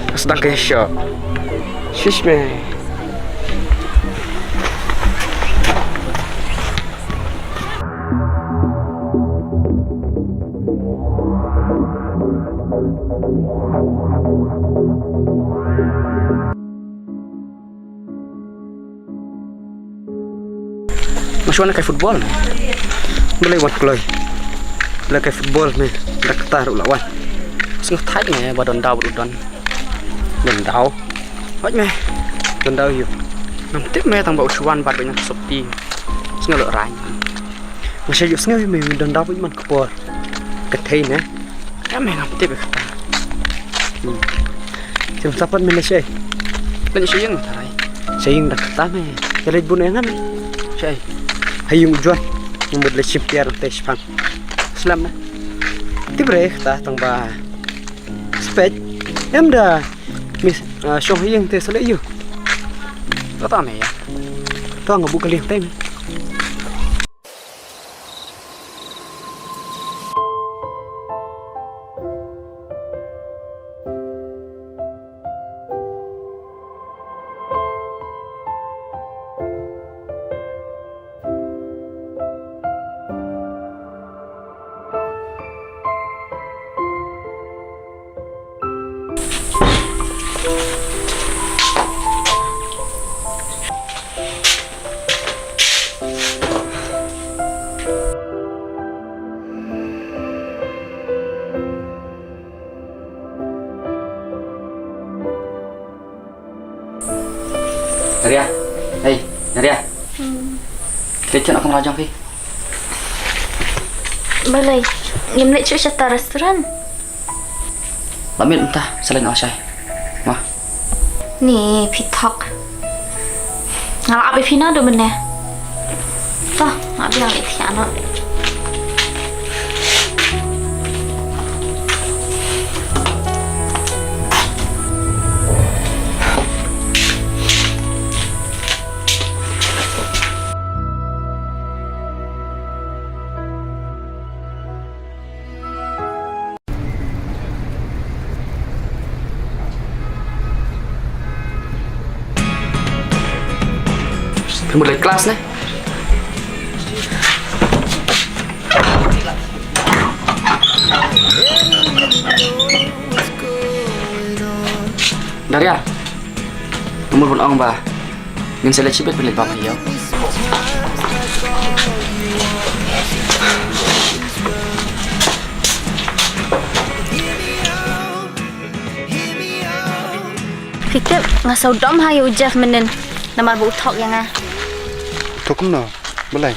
Ka sdang ka ïashoh. Shish me. Nga shu wan kai football ne. Balei wan kloi? Balei kai football me? Da kata ruh la wan. Sngewthuh me ba don daw ruh don. Don daw. Hoi me. Don daw ïu. Ngam tip me tang ba u shu wan bad ba nang sopti. Sngewlok rang. Nga shu ïohsngew ïa me don daw bad man ka por. Ka thei ne. Ïa me ngam tip ïa kata. Hmm. Sngewthuh pat me leit shaei? Leit sha ïing tharai. Sha ïing da kata me. Ïa leit bun ïa nga me. Shaei? Ha ïing u Juan. Nga mut leit shim tiar te shipang. Slem na. Tip re kata tang ba. Spek. Em da. Miss, ah, shong ha ïing te sa leit ïu. Kata me ïa. To nga buh ka liang te me. Naria. Hei, Naria. Hmm. Phi ïa chen ïa ka kamra jong phi? Balei? Ngim leit shuh shata restaurant. Lah miet mynta, sa leit noh lashai. Mo. Ni phi thok. Nga la ap ïa phi naduh mynne. To, nga biang ïa phi ano. Phi mut leit klas ne? Daria, nga mut ban ong ba ngin sa leit shibit pynleit bam ha ïew. Phi tip, nga sngewdom ha ïa u Jeff mynnin namar ba u thok ïa nga. Thok kumno? Balei?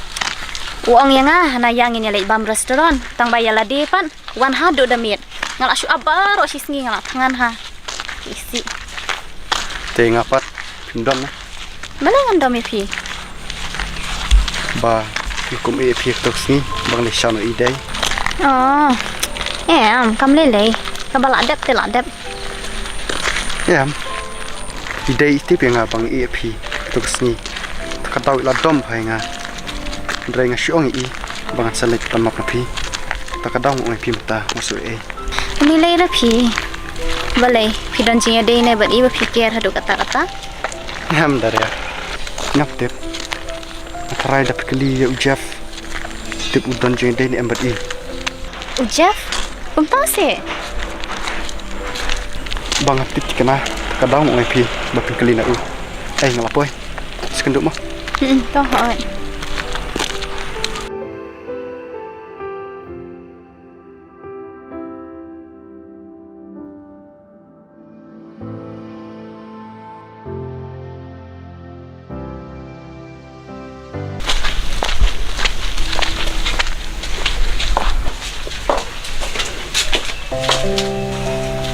U ong ïa nga hana ïa ngin ïa leit bam restaurant, tang ba ïa lade pat wan haduh da miet. Nga la shu ap baroh shi sngi, nga la thngan ha. Isih. Te nga pat phim don na. Balei ngan dom ïa phi? Ba phi kum ïa phi kato ka sngi ba ngi leit shaw noh ïa i dei. Oh. Em, kam lei lei. Kaba lah dep te lah dep. Em. I dei i tip ïa nga ba ngi ïa phi kato ka sngi. Te ka daw i la dom bha ïa nga. Hynrei nga shu ong ïa i ba ngan sa leit ban map na phi. Te ka daw nga ong ïa phi mynta nga shu ïa. Ym lei re phi. Balei phi don jingïadei ne bad i ba phi ker haduh katta katta? Ngam, Daria. Ngam tip. Nga tharai da phi kylli ïa u Jeff. Tip u don jingïadei ne em bad i. U Jeff? Kumta se? Ba ngam tip thikna, ka daw nga ong ïa phi ba phin kylli na u. Ei, nga la poi. Sa kynduh mo. Hmm, to hooid.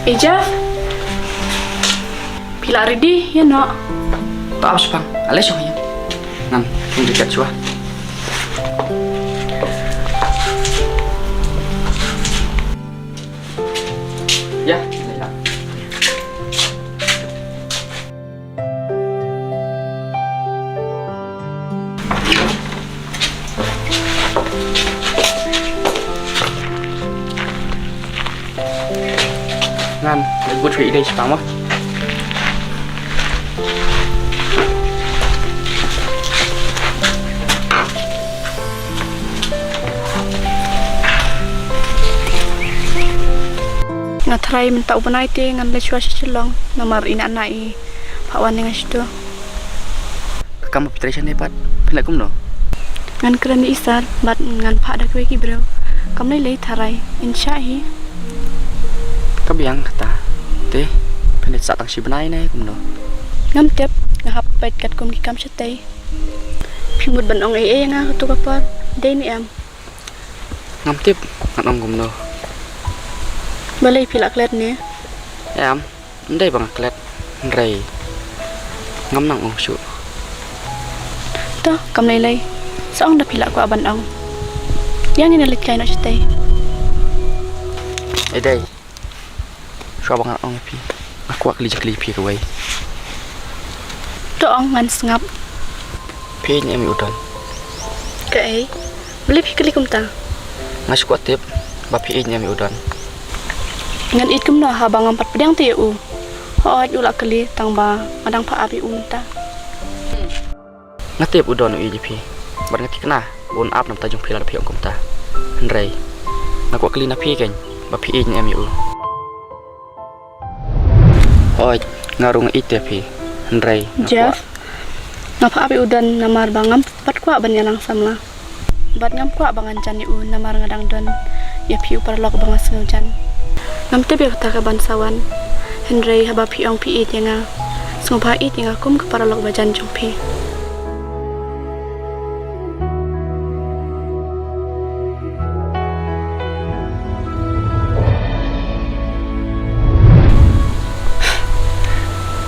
Ei Jeff. Phi la ready ïa noh? To ap shipang, ale shong ïa. Ngan kum jacket shuwa. Ïa, leit lang. Ngan leit bud sha i dei shaphang mo. Nga tharai mynta u bnai te ngan leit shuwa sha Shillong namar i Nana i phah wan ïa nga shito. Ka kam ba phi trei shane pat phin leh kumno? Ngan kren ïa i sir bad ngan phah da kiwei ki briew. Kam lei lei tharai in shah hi. Ka biang kata. Te phin leit sah tang shi bnai ne kumno? Ngam tip, nga hap peit katkum ki kam shatei. Phi mut ban ong ei ei ïa nga kato ka por? Dei ne em? Ngam tip, ngan ong kumno. Balei phi lah klet ne? Em, ym dei ba nga klet, hynrei ngam nang ong shuh. To, kam lei lei. Sa ong da phi lah kwah ban ong. Ïa ngin leit kai noh shatei. Ei dei. Shuwa ba ngan ong ïa phi, nga kwah kylli jingkylli ïa phi kawei. To ong, ngan sngap. Phi ïeit ne em ïa u Don? Kaei? Balei phi kylli kumta? Nga shu kwah tip ba phi ïeit ne em ïa u Don. Ngan ïeit kumno haba ngam pat pdiang te ïa u? Hooid, u la kylli tang ba nga dang phah ap ïa u mynta. Nga tip u Don u ïeit ïa phi bad nga thikna ba un ap na bynta jong phi lada phi ong kumta. Hynrei nga kwah kylli na phi keiñ ba phi ïeit ne em ïa u. Hooid, nga ruh nga ïeit ïa phi. Hynrei nga Jeff, kwah, nga phah ap ïa u Don namar ba ngam pat kwah ban ïalang samla. Bad ngam kwah ba ngan jan ïa u namar nga dang don ïa phi u paralok ba nga sngewjan. Ngam tip ïa kata kaban sa wan. Hynrei haba phi ong phi ïeit ïa nga, sngewbha ïeit ïa nga kum ka paralok ba jan jong phi.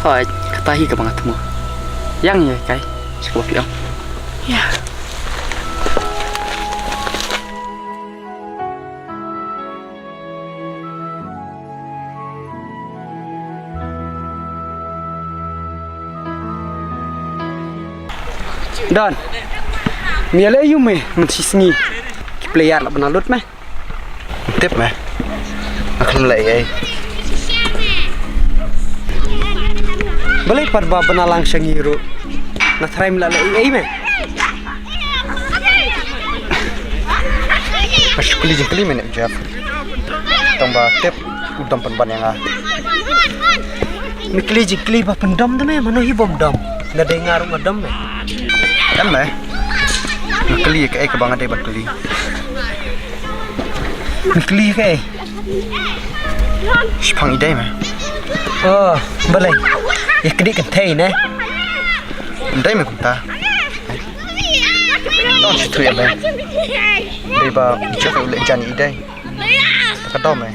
Hooid, kata hi kaba nga thmu. Ïa ngi ïa kai sha kaba phi ong. Ïa. Don, me ïaleh aïu me mynshisngi? Ki player lah ban lut me. Tip me. Nga khlem leh ei ei. Balei pat ba bna lang sha ngi ruh? Nga tharai me la leh ei ei me. Nga shu kylli jingkylli me ne Jeff. Tang ba tip u dom pynban ïa nga. Me kylli jingkylli ba pyndom da me, mano hi bym dom? Lada dei nga ruh nga dom me. Em me. Nga kylli ïa kaei kaba nga dei ban kylli. Me kylli ïa kaei? Shaphang i dei me. Oh, balei? Ïa kdih kynthei ne? Ym dei me kumta. Tang shi thuh ïa me. Dei ba i Jeff u leh jan ïa i dei. Ka dom me.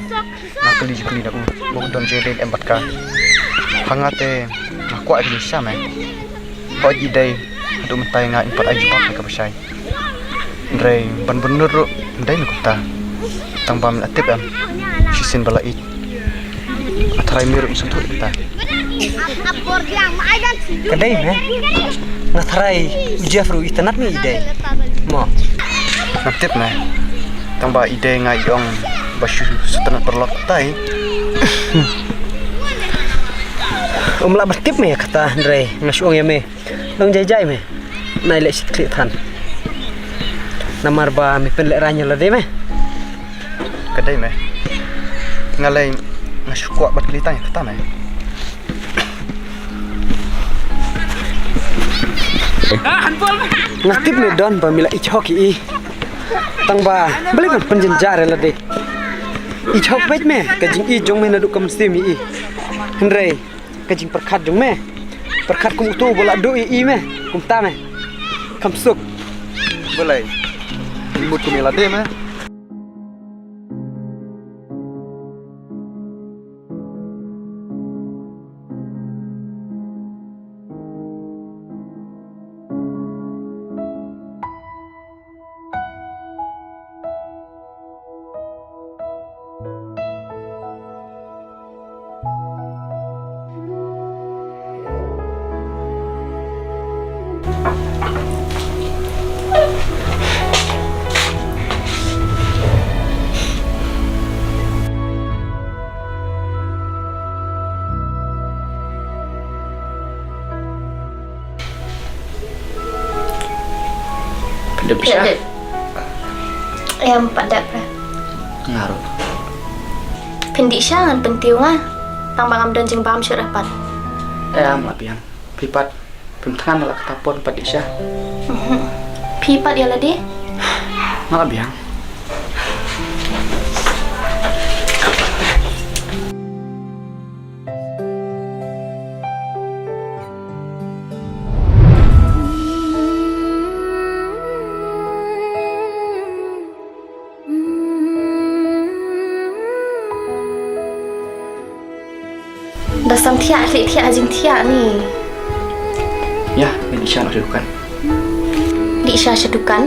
Nga kylli jingkylli na u ba u don jingïadei em bad ka. Ha nga te nga kwah ïa ka jingshisha me. Hooid i dei haduh mynta ïa nga in pat ai jubab ïa kaba shai. Hynrei ban bynnud ruh ym dei me kumta. Tang ba me la tip em, shisien ba la ïeit, nga tharai me ruh me sngewthuh ïa kata. Ka dei me. Nga tharai u Jeff ruh itynnad me i dei. Mo. Ngam tip me. Tang ba i dei nga i ong ba shu sngewtynnad paralok tai. Um lah ban tip me ïa kata hynrei nga shu ong ïa me. Long jai jai me. Nai leh shi khlieh than. Namar ba me pynlehraiñ ïa lade me. Ka dei me. Nga lei nga shu kwah ban kylli tang ïa kata me. Nga tip me Don ba me la ïeit hok ïa i. Tang ba balei ban pynjynjar ïa lade. Ïeit hok beit me ka jingïeit jong me naduh ka mynsiem ïa i. Hynrei ka jingpyrkhat jong me. Pyrkhat kum uto uba la duh ïa i me. Kumta me. Kham suk. Balei? Mut kum ïa lade me. Dep sha? Em pat dep re. Nga ruh. Phin dih sha ngan pyntiew nga. Tang ba ngam don jingbam shuh re pat. Em, la biang. Phi pat. Phim thngan la kata por pat dih sha. Phi pat ïa lade. Nga la biang. Da sam thiah, khlieh thiah, jing thiah ni. Ïa, ngan dih sha noh sha dukan. Dih sha sha dukan?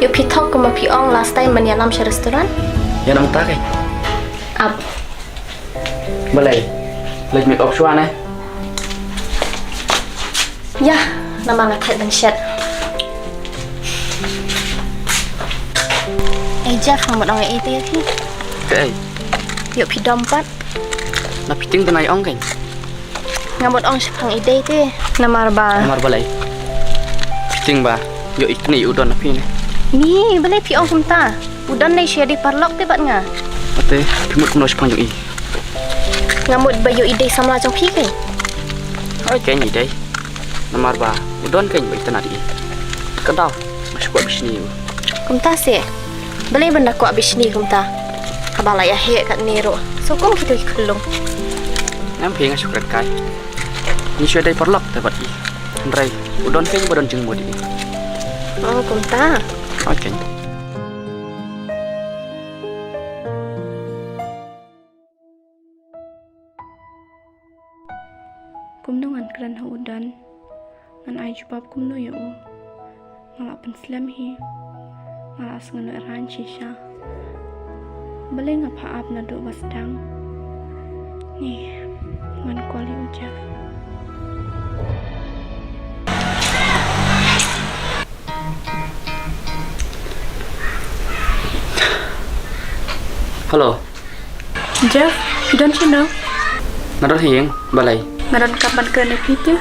Ïoh phi thok kumba phi ong last time ban ïalam sha restaurant? Ïa nang ta kai. Ap. Balei? Leit make up shuwa ne? Ïa, namar nga thait ban shet. Eh Jeff, nga mut ong ei te ïa phi. Kaei? Ïoh phi dom pat. Na phi tieng te nga ong kein. Nga mut ong shaphang i dei te. Namar ba. Namar balei? Phi tieng ba ïoh i kane u don na phi ne? Ni, balei phi ong kumta? U don ne shu ïadei paralok te bad nga. Ate, phi mut kumno shaphang jong i? Nga mut ba ïoh i dei samla jong phi kein. Hooid kein i dei. Namar ba u don kein ba itynnad ïa i. Ka daw nga shu kwah bishni ïa u. Kumta se. Balei ban da kwah bishni kumta? Haba la ïa heh katne ruh. Sngewkmen kito ki khyllung. Ngam phi nga shu kren kai. Ngi shu dei paralok te bad i. Hynrei u don kein ba don jingmut ïa i. Oh kumta. Hooid kein. Kumno ngan kren ha u don? Ngan ai jubab kumno ïa u? Nga la pynslem hi. Nga la sngewlyngngoh shisha. Balei nga phah ap naduh ba sdang? Ni, ngan call ïa u Jeff. Hello. Jeff, phi don shano? Nga don ha ïing, balei? Nga don kam ban kren ïa phi te.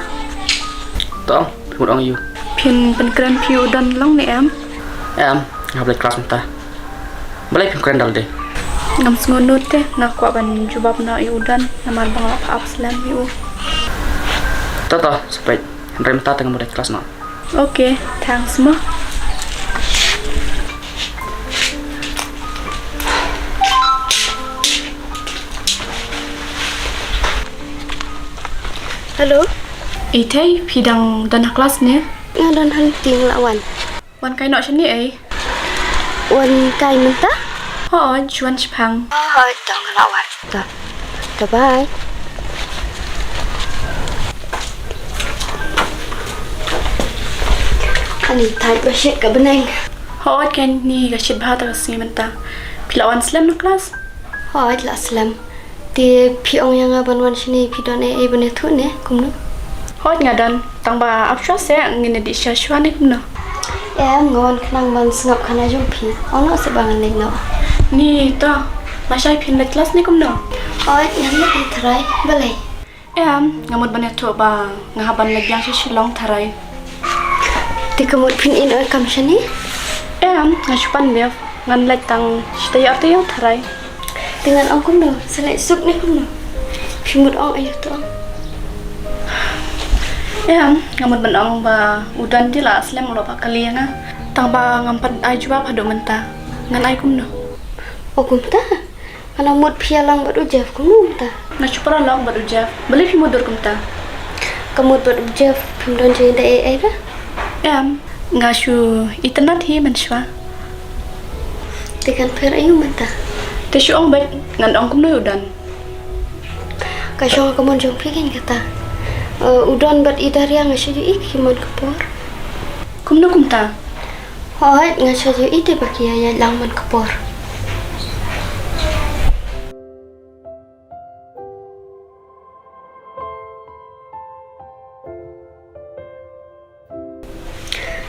To, phi mut ong ïa u. Phin pynkren phi u don long ne em? Em, nga hap leit klas mynta. Balei phim kren da lade? Ngam sngewnud te, nga kwah ban jubab noh ïa u don, namar ba nga la phah ap slem ïa u. To to, sa peit. Hynrei mynta te nga mut leit klas noh. Okay, thanks mo. Hello. Ithei, phi dang don ha klas ne? Nga don hangne, nga la wan. Wan kai noh shane ei? Wan kai mynta? Hooid, wan shaphang. Hooid, to nga la wan. To. To bye. Ani thait ba shit ka bneng. Hooid, kane ka shit bha ta ka sngi mynta. Phi la wan slem na klas? Hooid, la slem. Te phi ong ïa nga ban wan shane, phi don ei ei ban ïathuh ne kumno? Hooid nga don, tang ba ap shuwa seh, ngin ïa dih sha shuwa ne kumno? Em, nga wan khnang ban sngap khana jong phi. Ong noh seh ba ngan leit noh. Ni to, lashai phin leit klas ne kumno? Hooid, ngan leit tharai, balei? Em, nga mut ban ïathuh ba nga hap ban leit biang sha Shillong tharai. Te ka mut phin ïeh noh kam shane? Em, nga shu pan biang, ngan leit tang shi taïew ar taïew tharai. Te ngan ong kumno, sa leit suk ne kumno? Phi mut ong aïu to ong? Em, nga mut ban ong ba u don te la slem u la phah kali ïa nga. Tang ba ngam pat ai jubab haduh mynta. Ngan ai kumno? O kumta? Nga la mut phi ïalang bad u Jeff kumno mynta? Nga shu paralok bad u Jeff. Balei phi mutdur kumta? Ka mut bad u Jeff phim don jingïadei ei ei ba? Em, nga shu itynnad hi mynshuwa. Te kan pher aïu mynta? Te shu ong beit, ngan ong kumno ïa u don? Ka shong ha ka mon jong phi kein kata. Eh, u don bad i Daria nga shu ïohi ki man ka por. Kumno kumta? Hooid, nga shu ïohi te ba ki ïaid lang man ka por.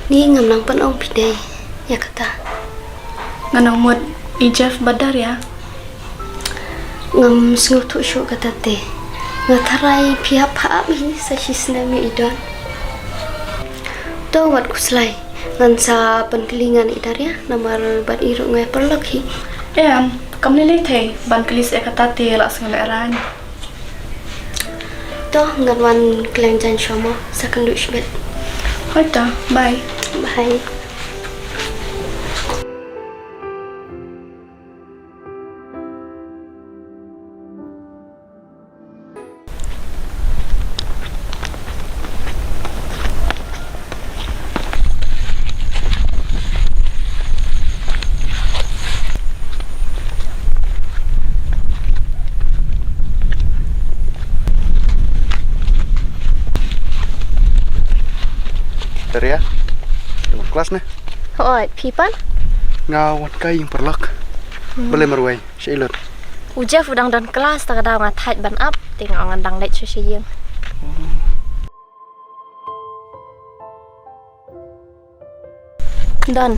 Ni ngam nang pynong phi dei ïa kata. Nga nang mut i Jeff bad Daria. Ngam sngewthuh shuh kata te. Nga tharai phi hap phah ap hi sa shisnem ïa i don. To wat khuslai. Ngan sa pynkylli ngan i Daria, namar bad i ruh nga ïa paralok hi. Em, kam lei lei te, ban kylli sa ïa kata te la sngew lehraiñ. To, ngan wan khlem jan shuwa mo, sa kynduh shibit. Hooid to, bye. Bye. Daria, wan klas ne? Hooid, phi pat? Nga wan kai ïing paralok. Hmm. Balei marwei? Sha i lut. U Jeff u dang don klas, ta ka daw nga thait ban ap, te nga ong ngan dang leit sha sha ïing. Don,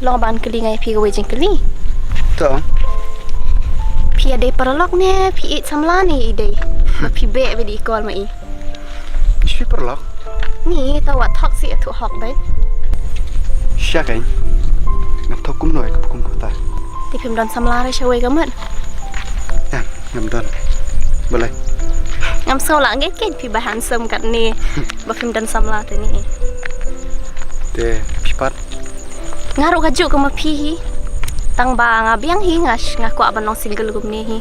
long ban kylli nga ïa phi kawei jingkylli. To. Phi ïa dei paralok ne phi ïeit samla ne i dei? Ba phi beh ba dei i kol ma i. Shi paralok? Ni, ta wat thok si atu hok dei. Sha kein. Ngam thok kumno ïa ka kum kata. Te phim don samla re shawei ka mut? Em, ngam don. Balei? Ngam sngew lah ngi kein phi ba handsome kat ni. Ba phim don samla te ni. Te phi pat? Nga ruh ka juk ka ma phi hi. Tang ba nga biang hi nga sh-, nga kwah ban long single kumne hi.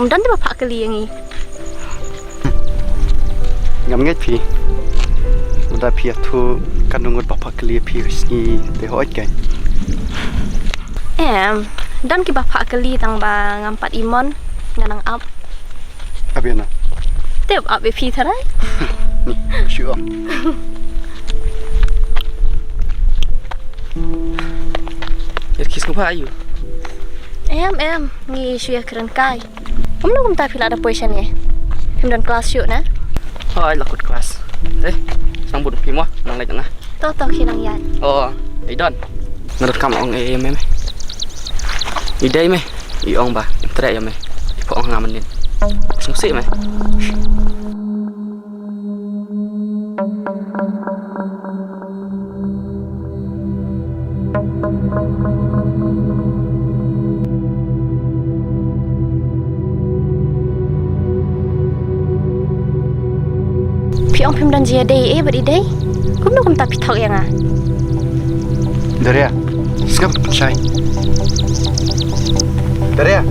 Ym don te ba phah kylli ïa ngi. Ngam ngeit phi. Lada phi ïathuh kan ngut ba phah kylli ïa phi ka sngi te hooid kein. Em, don ki ba phah kylli tang ba ngam pat imon, nga nang ap. Ap ïa na? Te ap ïa phi tharai. Ni, shu ong. Ïa ki sngewbha ayu. Em, em, ngi shu ïa kren kai. Kumno kumta phi la da poi shane? Phim don klas shuh na? Hooid, la kut klas. Eh, sngewbha phi mo, nang leit na. To, to, ki nang ïaid. Oh, i don. Nga don kam ong eh, me, me. I dei me, i ong ba, im treh ïa me. I pho ong nga mynnin. Sngewsih me. Phi ong phim don jingïadei eh bad i dei. Kumno kumta phi thok ïa nga? Daria, sngap pynshai. Daria.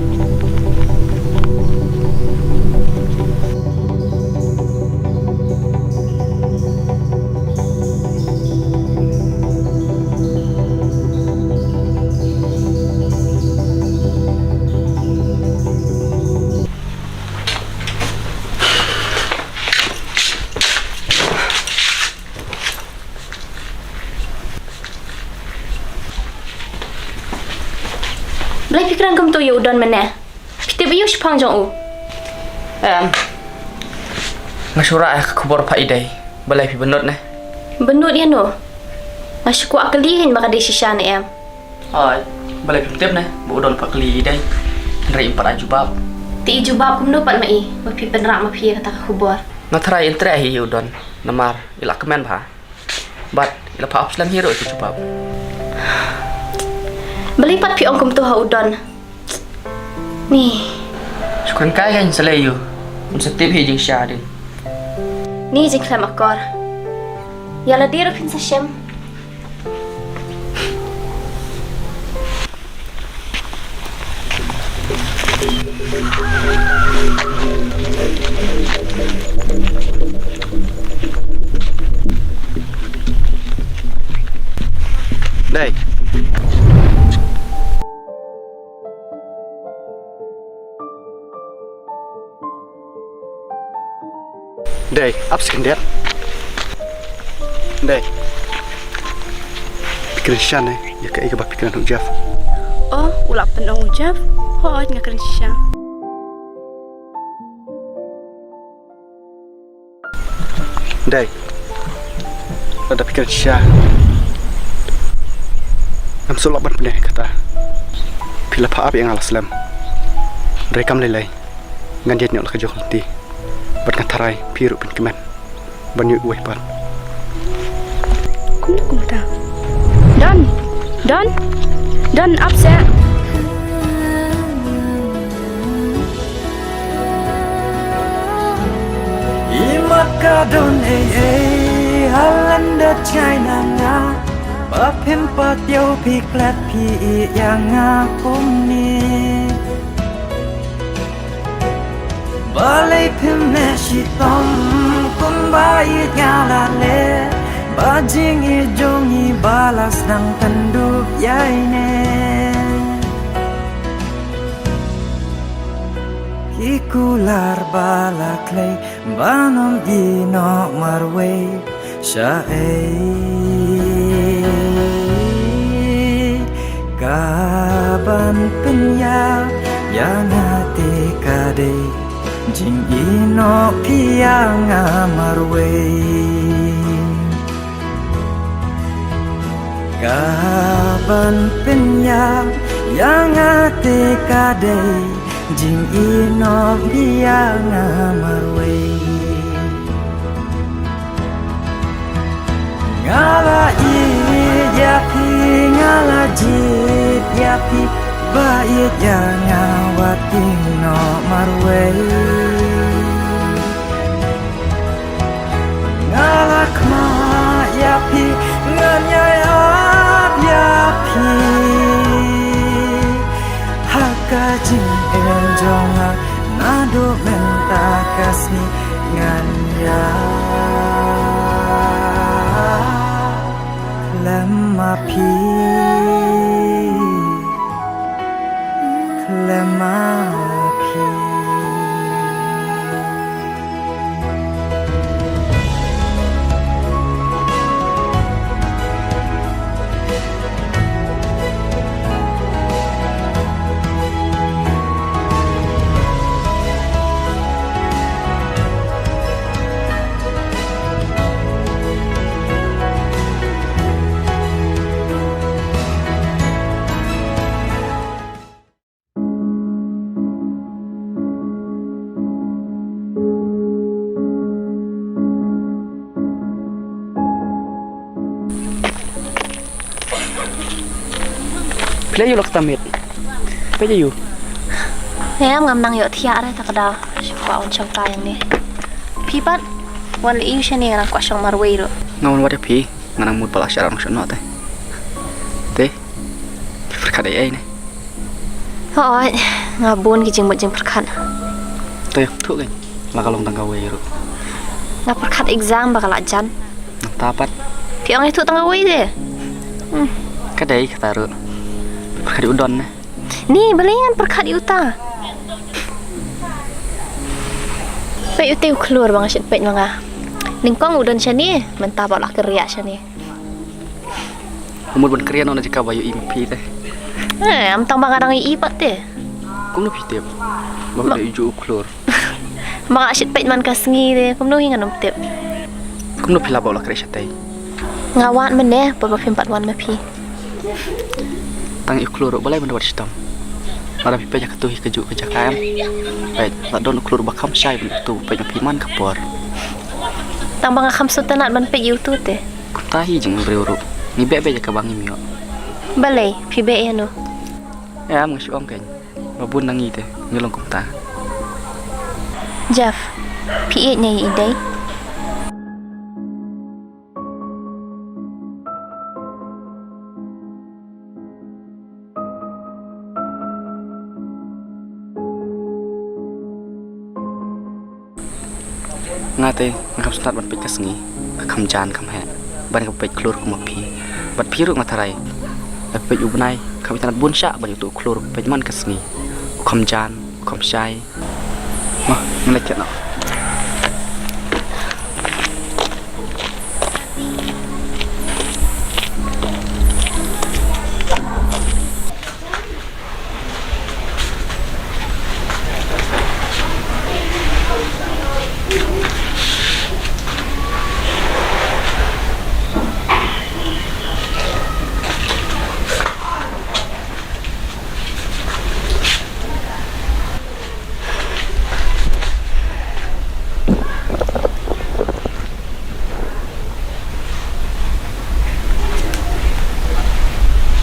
Balei phi kren kumto ïa u Don mynne? Phi tip ïa u shaphang jong u? Em. Nga shu rah ïa ka khubor pha i dei. Balei phi bynnud ne? Bynnud ïa no? Nga shu kwah kylli hi ba ka dei shisha ne em. Ai, balei phim tip ne ba u Don pha kylli i dei? Hynrei im pat ai jubab. Te i jubab kumno pat ma i ba phi pynrah ma phi ïa kata ka khubor? Nga tharai in treh hi ïa u Don namar i la kmen bha. Bad i la pha ap slem hi ruh ïa ka jubab. Balei pat phi ong kumto ha u Don? Ni. Shu kren kai kan sa lei ïa u. Um sa tip hi jingshisha ding. Ni jingkhlem akor. Ïa lade ruh phin sa shem. Dei. Dei, ap skyndiat. Dei. Phi kren shisha ne ïa kaei kaba phi kren ha u Jeff? Oh, u la pynong u Jeff. Hooid, nga kren shisha. Dei. Lada phi kren shisha, ngam sngewlap ban pyneh kata. Phi la pha ap ïa nga la slem. Hynrei kam lei lei, ngan ïaid noh la ka jong ka lynti. Bad nga tharai phi ruh phin kmen ban ïoh uwei pat. Kumno kumta? Don, Don, ap seh. I mat ka don ei ei ha lyndet China nga. Ba phim pat ïoh phi klet phi ïeit ïa nga kumne. Balei phim leh shitom kumba ïeit nga la leh. Ba jingïeit jong ngi ba la sdang kyndup ïa ine. Ki kular ba la khlei ban ym ïeh noh marwei. Shaei ka ban pynïap ïa nga te ka dei jingïeh noh phi ïa nga marwei. Ka ban pynïap ïa nga te ka dei jingïeh noh phi ïa nga marwei. Nga la ïeit ïa phi, nga la jied ïa phi, ba ïeit ïa nga wat ïeh noh marwei. Nga la khmih ïa phi, ngan ïai ap ïa phi. Ha ka jingim jong nga naduh mynta ka sngi ngan ïai khlem ma phi. Khlem ma phi. Phi leh ïa u la kata miet. Phi leh ïa u. Em, ngam nang ïohthiah re ta ka daw. Shu kwah wan shong ka ïa ngi. Phi pat wan leh ïa u shane, nga nang kwah shong marwei ruh. Nga wan wad ïa phi, nga nang mut ba la shah rang shah noh te. Te. Phi pyrkhat ei ei ne? Hooid, nga bun ki jingmut jingpyrkhat. To ïathuh kein, la ka long tang kawei ruh. Nga pyrkhat exam ba ka la jan. Nangta pat. Phi ong ïathuh tang kawei de. Hmm. Ka dei kata ruh. Pyrkhat ïa u Don ne? Ni, balei ngan pyrkhat ïa uta? Peit ute u khlur ba nga shait peit ma nga. Nyngkong u don shane, mynta ba la kyrïah shane. Kumno ban kren na jaka ba ïohi ma phi te. Eh, am tang ba nga dang ïohi pat te. Kumno phi tip? Ba u dei u juh u khlur. Ba nga shait peit man ka sngi te, kumno hi ngan ym tip. Kumno phi lah ba u la kren shatei? Nga wad mynne, ba ba phim pat wan ma phi. Tang ïa u khlur ruh balei ban wad shitom. Lada phi peit ïa katu hi kajuh ka jaka em. Peit, la don u khlur ba kham shai ban utu, peit ma phi man ka por. Tang ba nga kham sngewtynnat ban peit ïa utu te. Kumta hi jingim briew ruh. Ngi beh beh ïa kaba ngim ïoh. Balei, phi beh ïa no? Em, nga shu ong kein. Ba bun na ngi te, ngi long kumta. Jeff, phi ïeit ïa i dei? Nga te, nga kham sngewtynnat ban peit ka sngi, ka kham jan kham heh. Ban ka peit khlur kum ma phi. Bad phi ruh nga tharai. Ka peit u bnai, kham ïa tang bun shah, ban ïa utu u khlur, peit man ka sngi. U kham jan, u kham shai. Mo, ngan leit thied noh.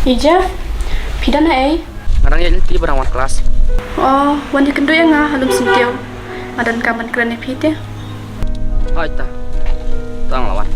Ija, phi don haei? Nga dang ïaid lynti ba dang wan klas. Oh, wan ïakynduh ïa nga ha lum syntiew. Nga donkam ban kren ïa phi te. Hooid ta. To nga la wan.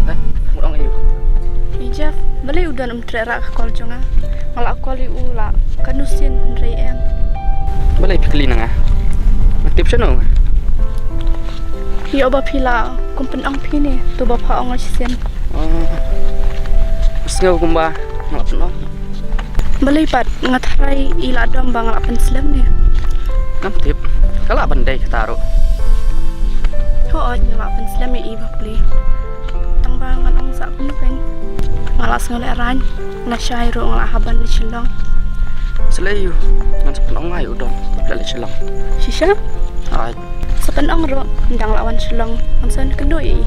Eh, mut ong aïu? Ijaf, balei u Don um treh rah ka call jong nga? Nga la call ïa u la katno sien hynrei em. Balei phi kylli na nga? Nga tip shano nga? Ïoh ba phi la kum pynong phi ne, to ba pha ong nga shisien. Oh. Nga sngew kumba nga la pynong. Balei pat nga tharai i la dom ba nga la pynslem ne? Ngam tip. Ka lah ban dei kata ruh. Hooid, nga la pynslem ïa i bapli. Tang ba ngan ong sa kumno kein. Nga la sngew lehraiñ. Nga shai ruh nga la hap ban leit Shillong. Sa lei ïa u, ngan sa pynong nga ïa u Don ba leit Shillong. Shisha? Hooid. Sa pynong ruh, ynda nga la wan Shillong, ngan sa kynduh ïa i.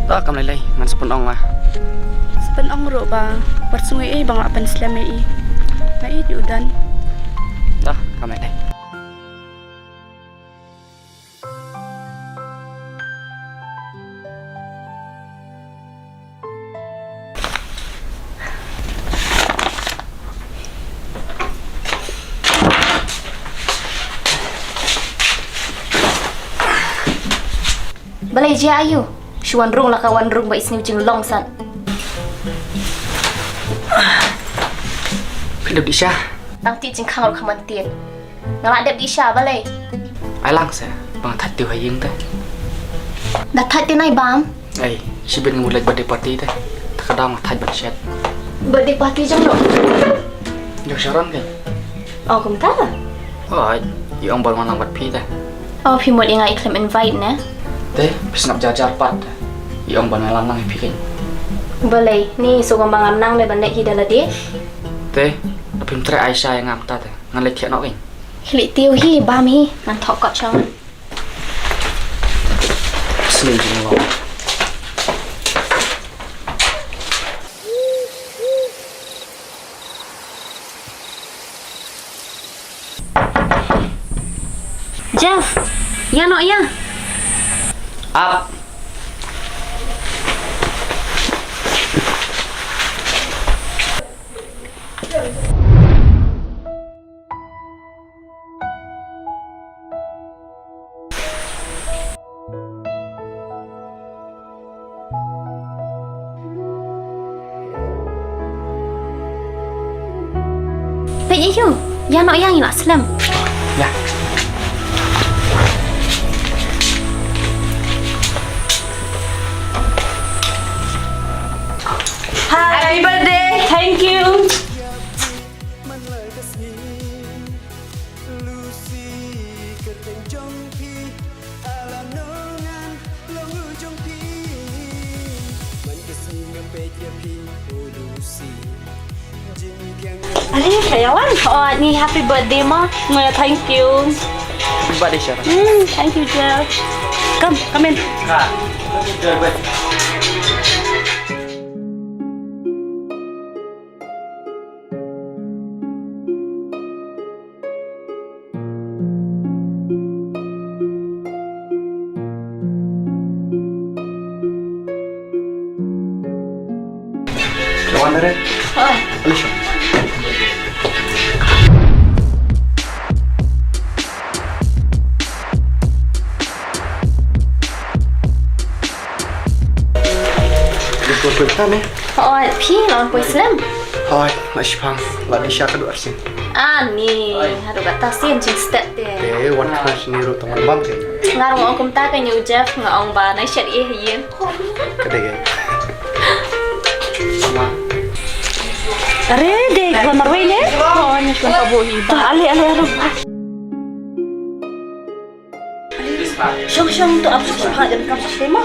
To kam lei lei, ngan sa pynong nga. Sa pynong ruh ba wat sngew ei ei ba nga la pynslem ïa i. Nga ïeit ïa u Don. To kam lei lei. Balei jia aïu? Shu wan rung la ka wan rung ba i sniew jinglong sat. Phi dep dih sha? Tang ti jingkhang ruh ka man tied. Nga la dep dih sha balei? Ai lang se, ba nga thait tiew ha ïing te. Da thait te nai bam? Ei, shibit nga mut leit birthday party te. Ta ka daw nga thait ban shet. Birthday party jong no? Jong Sharon kein. Oh, kumta? Hooid, i ong ba wan lang bad phi te. Oh, phi mut ïa nga i khlem invite ne? Te, phi sngap jar jar pat te. I ong ba wan lang lang ïa phi kein. Balei, ni shu ong ba ngam nang ne ban leit hi da lade? Te, da phim treh ai sha ïa nga mynta te. Ngan leit thiah noh kein. Hi leit tiew hi, bam hi, ngan thoh kot sha nga. Sngewbha jinglong. Jeff, ïa noh ïa. Ap. Peit ïa u, ïa noh ïa ngi la slem. Ïa. Happy birthday. Thank you. Are, khaïi wan. Oh, ni happy birthday mo. Mo, thank you. Happy birthday, Sharon. Hmm, thank you, Jeff. Come, come in. Ka wan dah re? Oh. Alai shuh. Ïa, phi la wan poi slem? Hooid, la shiphang, la dih sha ka duh arsien. Ani, haduh katta sien jingstet te. Te wan khnang shini ruh tang wan bam te. Nga ruh nga ong kumta kein ïa u Jeff, nga ong ba nai shet ïa ha ïing. Ka dei kein. Are dei ka marwei ne? Oh, ni shon ka bo hi ba. Ale, ale, ale. Shong, shong, to ap shong, shong, ha, jangan kam shong, shong, ma.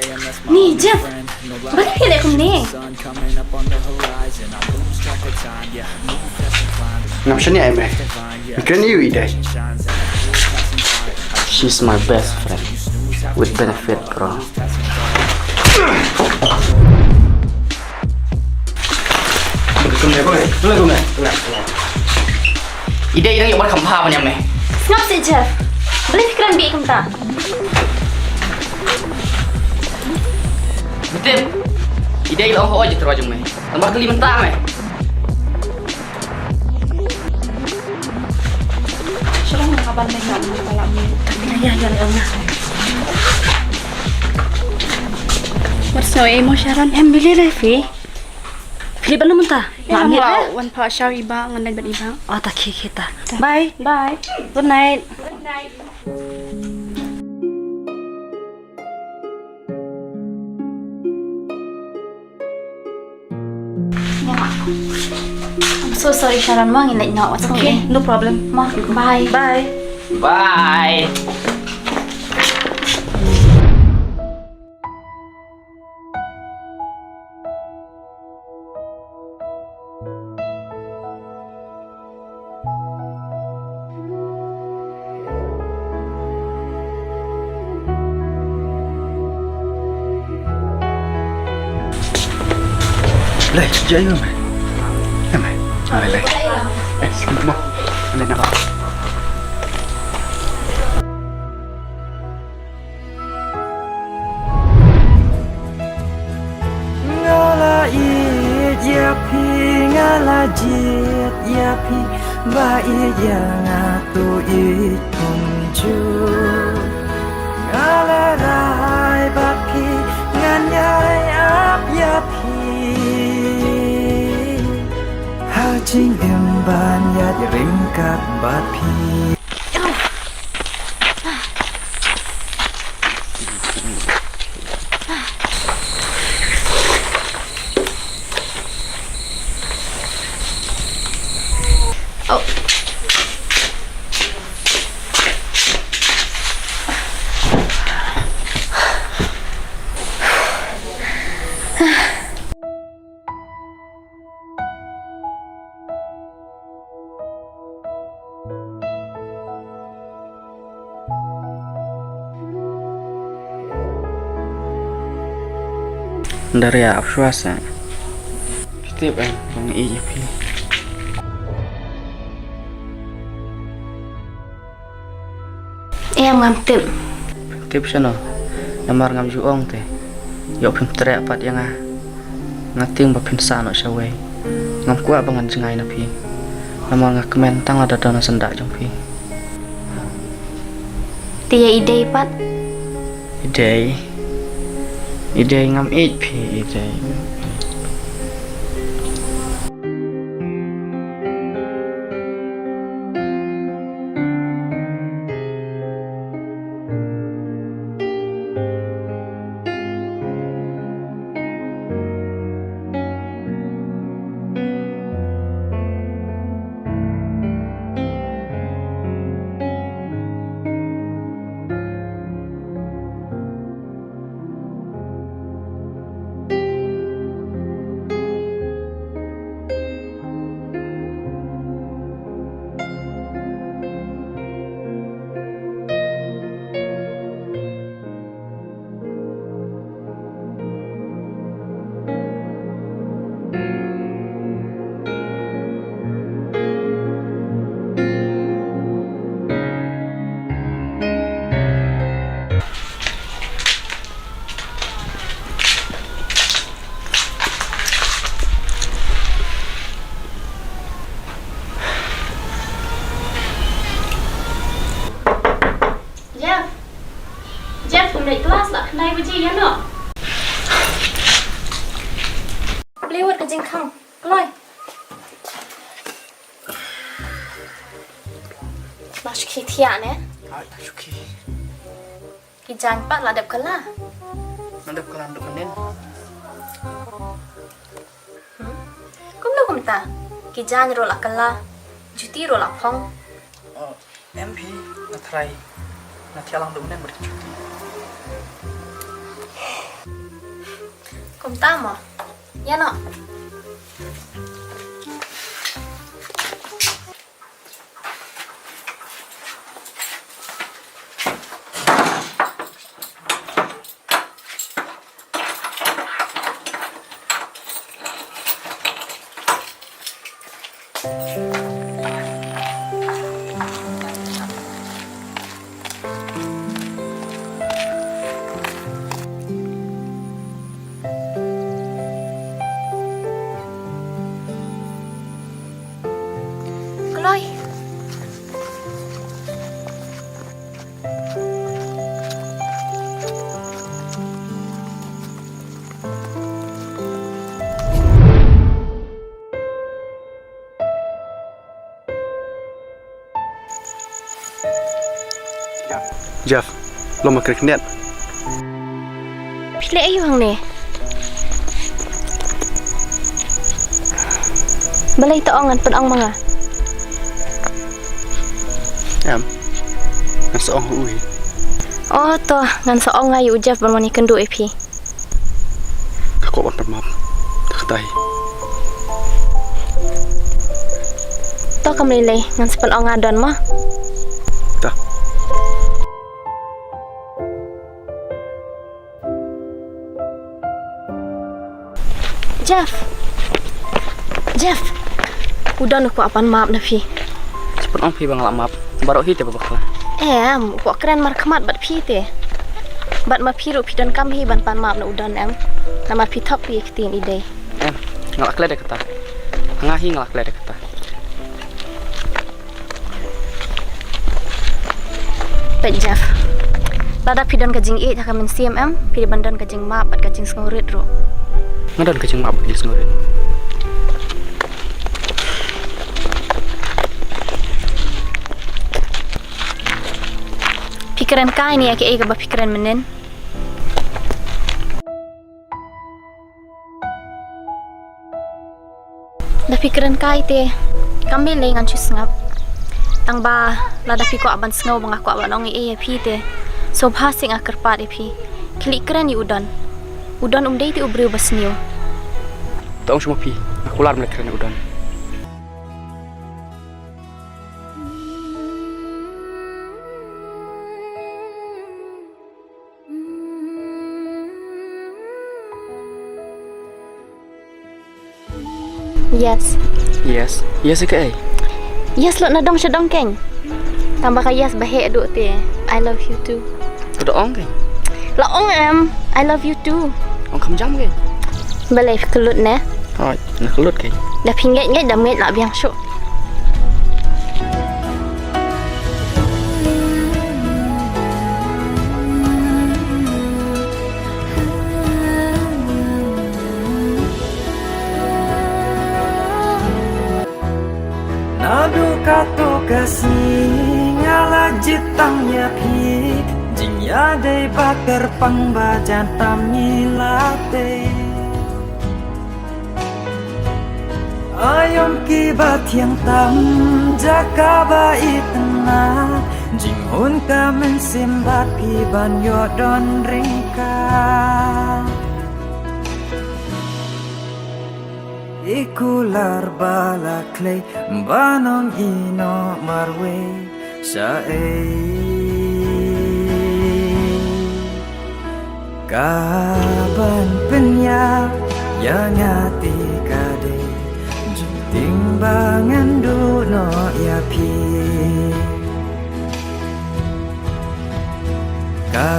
Ni, Jeff. Balei phi leh kumne? Ngam shaniah ïa me. Kren ïa u Idai. She's my best friend. With benefit, bro. Kumne, kumne, kumne, kumne, kumne. Idai, idai, ïa bar kham bha ban ïa me. Sngap seh, Jeff. Balei phi kren bih kumta? Bitin. Idai la ong hooid ïa trai jong me. Tang ba kylli mynta me. Sharon, nga ban leh nga, nga ban leh nga. What's your emotion? Em, bili dai phi. Phi leh ban mynta. Nga amir, eh? Wan pha shaw i ba, ngan leh ban i ba. Oh, ta khie khie ta. Bye. Bye. Good night. Good night. I'm so sorry, Sharon. Ma, ngin leit noh. It's okay. No problem. Ma, bye. Bye. Bye. Lei, jia ïa me. Ïa me. Lei, lei. Eh, sini mo. Lei, na. Nga la ïeit ïa phi, nga la jied ïa phi, ba ïeit ïa nga to ïeit kumjuh. Nga la rai bad phi, ngan ïai ap ïa phi. Ha jingim ban ïaid ryngkat bad phi. Daria, ap shuwa sa. Phi tip em, nga ïeit ïa phi. Em, ngam tip. Tip shano? Namar ngam ju ong te. Ïoh phim treh pat ïa nga. Nga tieng ba phin sah noh shawei. Ngam kwah ba ngan jngai na phi. Namar nga kmen tang lada don ha syndah jong phi. Te ïa i Dei pat? I Dei. I Dei, ngam ïeit phi, i Dei. Jeff. Jeff, ngam leit klas, la khyndai baje, ïa noh. Plie wut ka jingkhang. Kloi. Ba shuki thiah ne? Ai, ba shuki. Ki jaiñ pat la dep kylla? La dep kylla, dep mynnin. Hmm? Kumno kumta? Ki jaiñ ruh la kylla, juti ruh la phong. Oh, em phi, nga tharai nga thiah lang dep mynnin bad ki juti. Kumta mo? Ïa noh. Kloi. Jeff, long ma kren khyndiat. Phi leh aïu hangne? Balei to ong, ngan pyn-ong ma nga? Em. Ngan sa ong ha u hi. Oh to, ngan sa ong nga ïa u Jeff ban wan ïakynduh ïa phi. Ka kwah ban pan map. Ka kata hi. To kam lei lei, ngan sa pan ong nga don mo. Ta. Jeff. Jeff. U Don u kwah ban map na phi. Sa pan ong phi ba nga lah map. Baroh hi te ba bakla. Em, u kwah kren markhmat bad phi te. Bad ma phi ruh phi donkam hi ban pan map na u Don em. Namar phi thok phi ktien i dei. Em, nga lah klet da kata. Nga hi nga lah klet da kata. Peit Jeff. Lada phi don ka jingïeit ha ka mynsiem em, phi dei ban don ka jingmap bad ka jingsngewrit ruh. Nga don ka jingmap bad ka jingsngewrit. Phi kren kai ne ïa kaei kaba phi kren mynnin? Da phi kren kai te kam lei lei ngan shu sngap. Tang ba lada phi kwah ban sngew ba nga kwah ban ong ei ei ïa phi te, sngewbha seh nga kyrpad ïa phi. Khie leit kren ïa u Don. U Don um dei te u briew ba sniew. To ong shuh ma phi, nga kular ban leit kren ïa u Don. Yes. Yes. Yes ïa kaei? Yes lut na dong sha dong keiñ. Tang ba ka yes ba heh duh te. I love you too. Ka da ong keiñ. La ong em, I love you too. Ong kham jam keiñ. Balei phi kyllut ne? Hooid, nga kyllut keiñ. Da phi ngeit ngeit dam ngeit lah biang shuh. Naduh katto ka sngi nga la jied tam ïa phi, jingïadei ba kyrpang ba jan tam ngi la tei. Aïom kiba thiang tam jaka ba itynnad, jinghun ka mynsiem bad phi ban ïoh don ryngkat. I kular ba la khlei ban ong ïehnoh marwei shaei. Ka ban pynïap ïa nga te ka dei jingtieng ba ngan duh noh ïa phi. Ka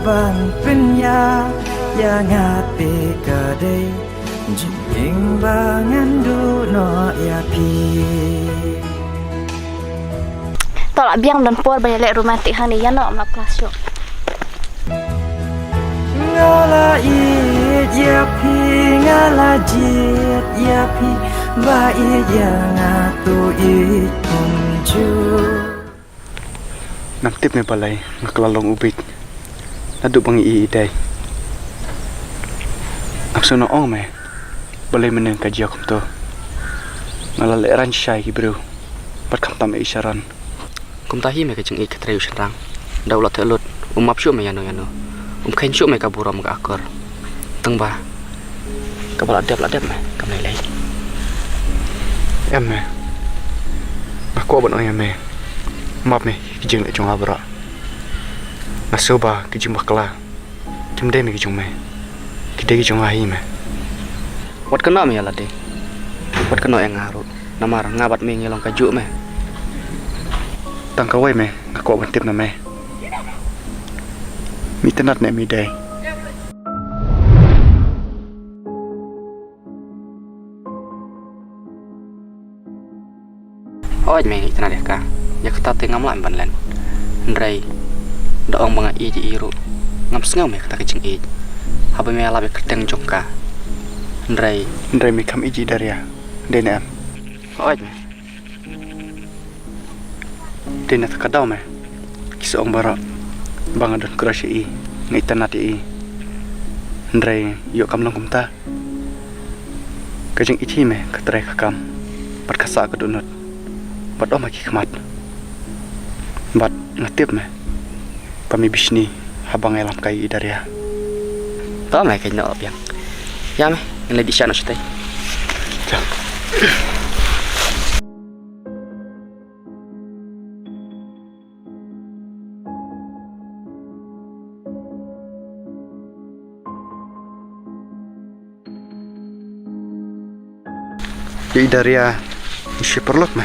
ban pynïap ïa nga te ka dei jingtieng ba ngan duh noh ïa phi. To lah biang don por ba ïaleh romantic hangne, ïa noh, ym lah klas shuh. Nga la ïeit ïa phi, nga la jied ïa phi, ba ïeit ïa nga to ïeit kumjuh. Ngam tip me balei nga kylla long u beit naduh ba ngi ïeit ïeit. Ngam sngewno ong me balei mynne ka jia kumto. Nga la lehraiñ shisha ïa ki briew bad khamtam ïa i Sharon. Kumta hi me ka jingïeit ka trei u shynrang. Da u la theh lut, um map shuh me ïano ïano. Um kheiñ shuh me ka burom ka akor. Tang ba kaba la dep la dep me, kam lei lei. Em me. Nga kwah ban ong ïa me, map me ki jingleh jong nga baroh. Nga sngew ba ki jingbakla kim dei me ki jong me, ki dei ki jong nga hi me. Wat kynnoh me ïa lade. Wat kynnoh ïa nga ruh. Namar nga bad me ngi long kajuh me. Tang kawei me nga kwah ban tip na me, me itynnad ne me dei? Hooid me, nga itynnad ïa ka. Ïa kata te ngam lah ban len. Hynrei da ong ba nga ïeit ïa i ruh, ngam sngew me kata ka jingïeit haba me ïalap ïa ka kyrteng jong ka. Hynrei, hynrei me kham ïeit ïa i Daria, dei ne em? Hooid me. Te na kata ka daw me ki sa ong baroh ba nga don crush ïa i, nga itynnad ïa i. Hynrei ïoh kam long kumta. Ka jingïeit hi me ka trei ka kam bad ka sah ka dohnud bad ym ha ki khmat. Bad Nga tip me ba me bishni haba nga ïalam kai i Daria. To me, ka ïa noh biang. Ïa me, ngan leit dih sha noh shatei. Ïa i Daria, nga shu paralok me.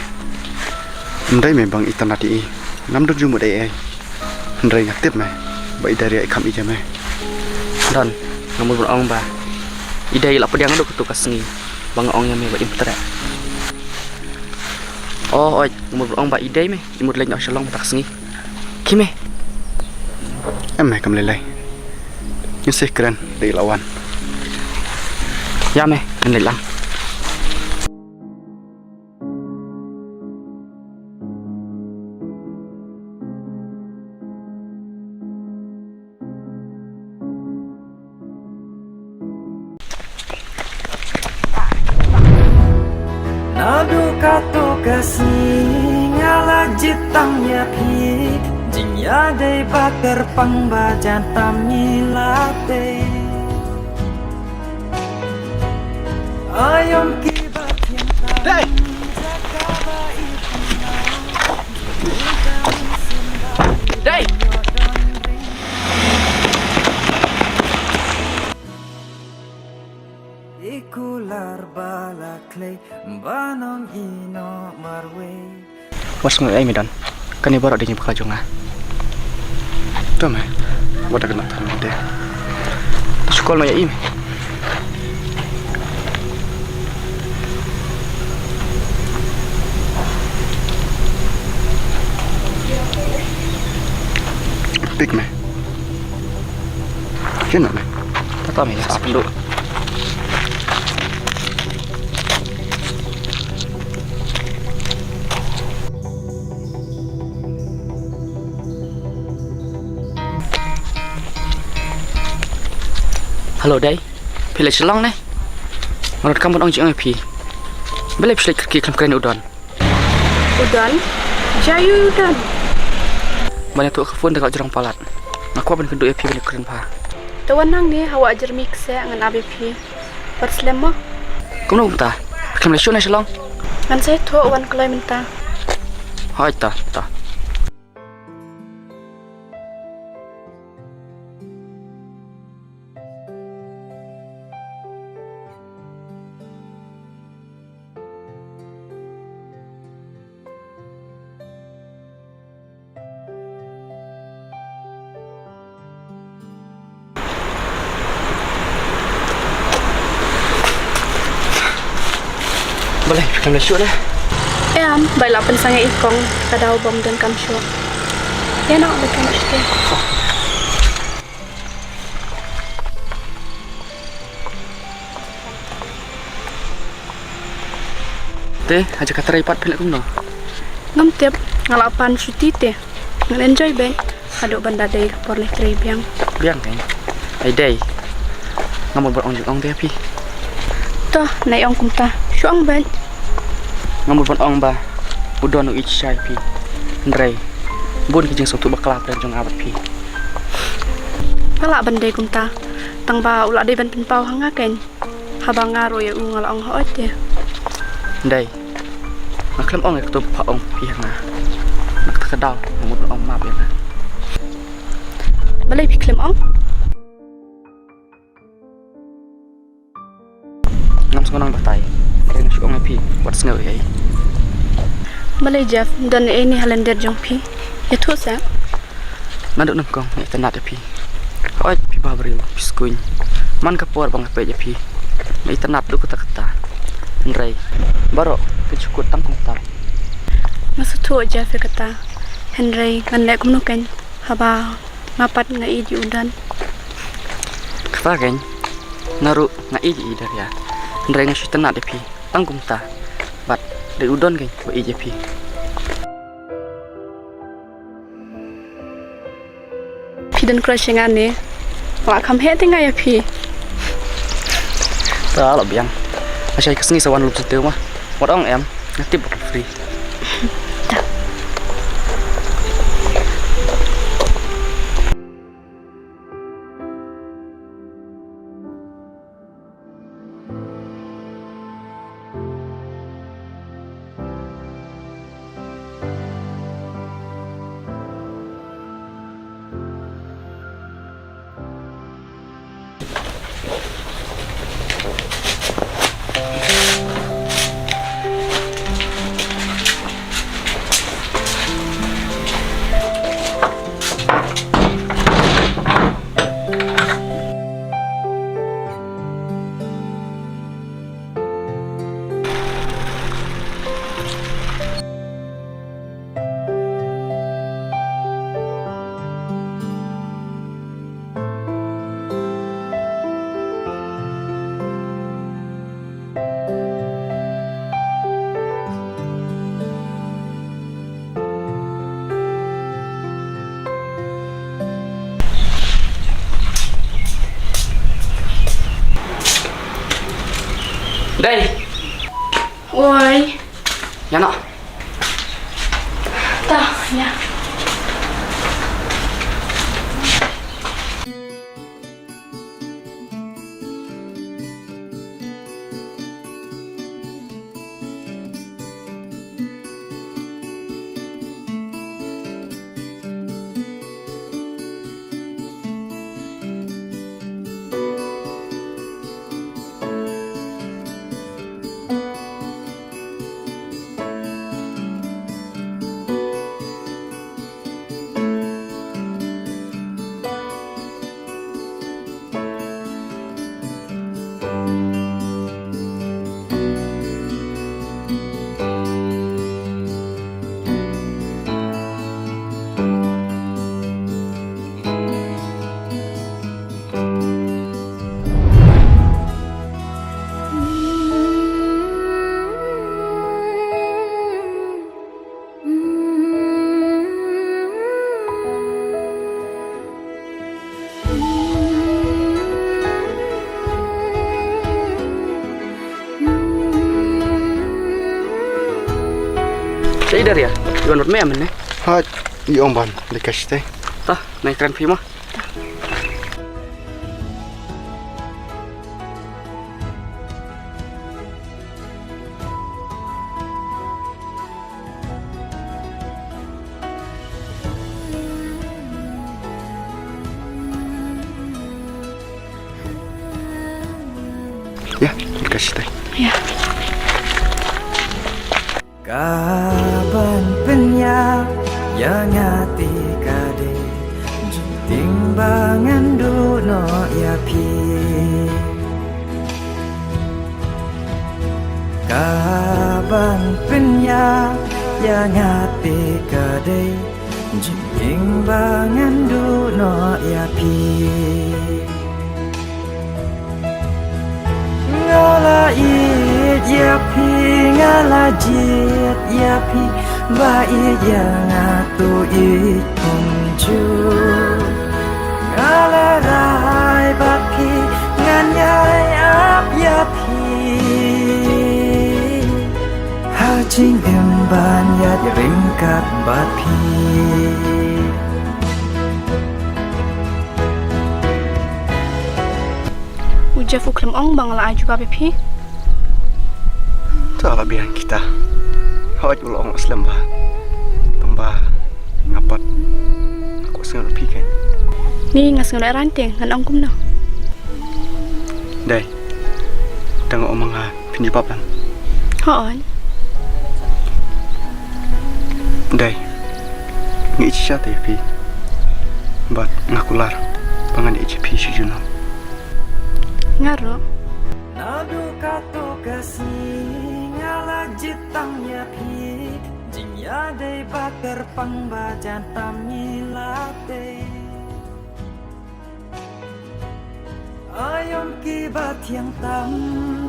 Ym dei me ba nga itynnad ïa i. Ngam don jingmut ei ei. Hynrei nga tip me ba i Daria i kham ïeit ïa me. Don, nga mut ban ong ba i Dei i la pdiang haduh kato ka sngi ba nga ong ïa me ba im treh. O oi, nga mut ban ong ba i Dei me i mut leit noh sha Shillong mynta ka sngi. Khie me. Em me, kam lei lei. Ngin sa kren da i la wan. Ïa me, ngin leit lang. Naduh kato ka sngi nga la jied tam ïa phi, jingïadei ba kyrpang ba jan tam ngi la tei. Aïom ki ba thiang tam. Dei! Dei! I kular ba la khlei ban ong ïehnoh marwei. Wat sngew ei me Don. Kane baroh dei jingpakla jong nga. To me. Wat da kynnoh than me de. To shu call noh ïa i me. Pick me. Kynnoh me. Tata me, sa pynduh. Hello Dei, phi leit Shillong ne? Nga donkam ban ong jingong ïa phi. Balei phi leit kyrkieh khlem kren ïa u Don? U Don? Jia aïu u Don? Ban ïathuh ka phone da ka jrong palat. Nga kwah ban kynduh ïa phi ban ïakren bha. Te wan hangne ha wah Jeremy kseh ngan ap ïa phi. Wat slem mo. Kumno kumta? Phi khlem leit shuh na Shillong? Ngan sa ïathuh wan kloi mynta. Hooid ta, ta. Balei, phi khlem leit shuh ne? Em, ba i la pynsangeh i kong, ka daw bym donkam shuh. Ïa no, ba khlem leit shuh. Te, ha jaka trei pat phi leh kumno? Ngam tip, nga la pan shuti te. Ngan enjoy beit haduh ban da dei ka por leh trei biang. Biang kein. Ai dei. Nga mut ban ong jingong te ïa phi. To, nai ong kumta. Shu ong beit. Nga mut ban ong ba u Don u ïeit shisha ïa phi. Hynrei bun ki jingsngewthuh bakla hapdeng jong nga bad phi. Nga lah ban dei kumta. Tang ba u la dei ban pynpaw ha nga kein. Haba nga ruh ïa u nga la ong hooid te. Dei. Nga khlem ong ïa kato ba pha ong phi ha nga. Na kata ka daw nga mut ban ong map ïa nga. Balei phi khlem ong? Ngam sngewbha nang batai. Te nga shu ong ïa phi wat sngew ei ei. Balei Jeff, don ei ei ne ha lyndet jong phi? Ïathuh seh. Naduh nyngkong nga itynnad ïa phi. Hooid phi bhabriew, phi skuñ. Man ka por ba nga peit ïa phi nga itynnad duh katta katta. Hynrei baroh kin shu kut tang kumta. Nga sngewthuh Jeff ïa kata. Hynrei ngan leh kumno kein haba nga pat nga ïeit ïa u Don. Kata kein, nga ruh nga ïeit ïa i Daria. Hynrei nga shu itynnad ïa phi tang kumta. Bad dei u Don kein ba ïeit ïa phi. Phi don crush ïa nga ne? Nga la kham heh te nga ïa phi. Ta la biang. Lashai ka sngi sa wan lum syntiew ma. Wat ong em, nga tip ba phi free. Ta. Dei. Oi. Ïa noh. Ta, ïa. Shaei Daria, i wan bad me mynne? Hooid, i ong ban leit kai shatei. Ta, nai kren phi mo. Ïa, ka shatei. Ïa. Ka ban pynïap ïa nga te ka dei jingtieng ba ngan duh noh ïa phi. Ka ban pynïap ïa nga te ka dei jingtieng ba ngan duh noh ïa phi. Nga la ïeit ïa phi, nga la jied ïa phi, ba ïeit ïa nga to ïeit kumjuh. Nga la rai bad phi, ngan ïai ap ïa phi. Ha jingim ban ïaid ryngkat bad phi. U Jeff u khlem ong ba nga la ai jubab ïa phi. To la biang kita. Hooid u la ong slem bha. Tang ba nga pat nga kwah sngewbha phi kein. Ni nga sngewbha ran te ngan ong kumno. Dei. Tang ong ma nga phin ïa pap lan. Hooid. Dei. Ngi ïeit shisha te ïa phi. Bad nga kular ba ngan ïeit ïa phi shi junom. Nga ruh. Naduh kato ka sngi nga la jied tang ïa phi. Jingïadei ba kyrpang ba jan tam ngi la tei. Aïom ki ba thiang tam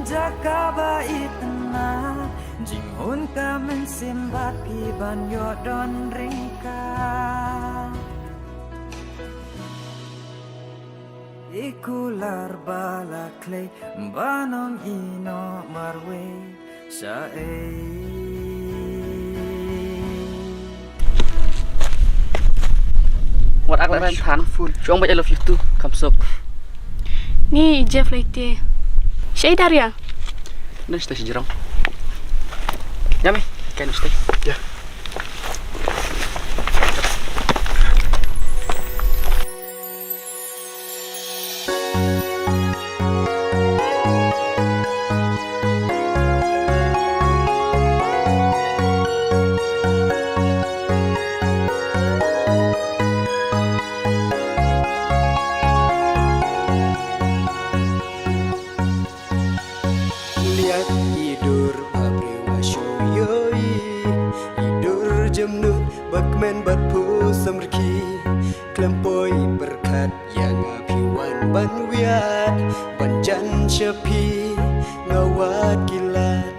jaka ba itynnad. Jinghun ka mynsiem bad phi ban ïoh don ryngkat. I kular ba la khlei ban ym ïehnoh marwei shaei. Wat ak la ran than. Shu ong bad I love you too. Kam suk. Ni Jeff lei te. Shaei Daria. Nang shatei shi jrong. Ïa me. Kan shatei. Ïa. Liat i dur ba briew nga shu ïohi, i dur jemnud ba kmen bad phu samrkhie. Khlem poi pyrkhat ïa nga phi wan ban wiat, ban jan sha phi nga wad ki lad.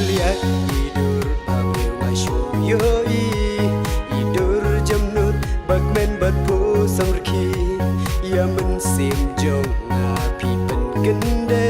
Liat i dur ba briew nga shu ïohi, i dur jemnud ba kmen bad phu samrkhie. Ïa mynsiem jong nga phi pyn Kynde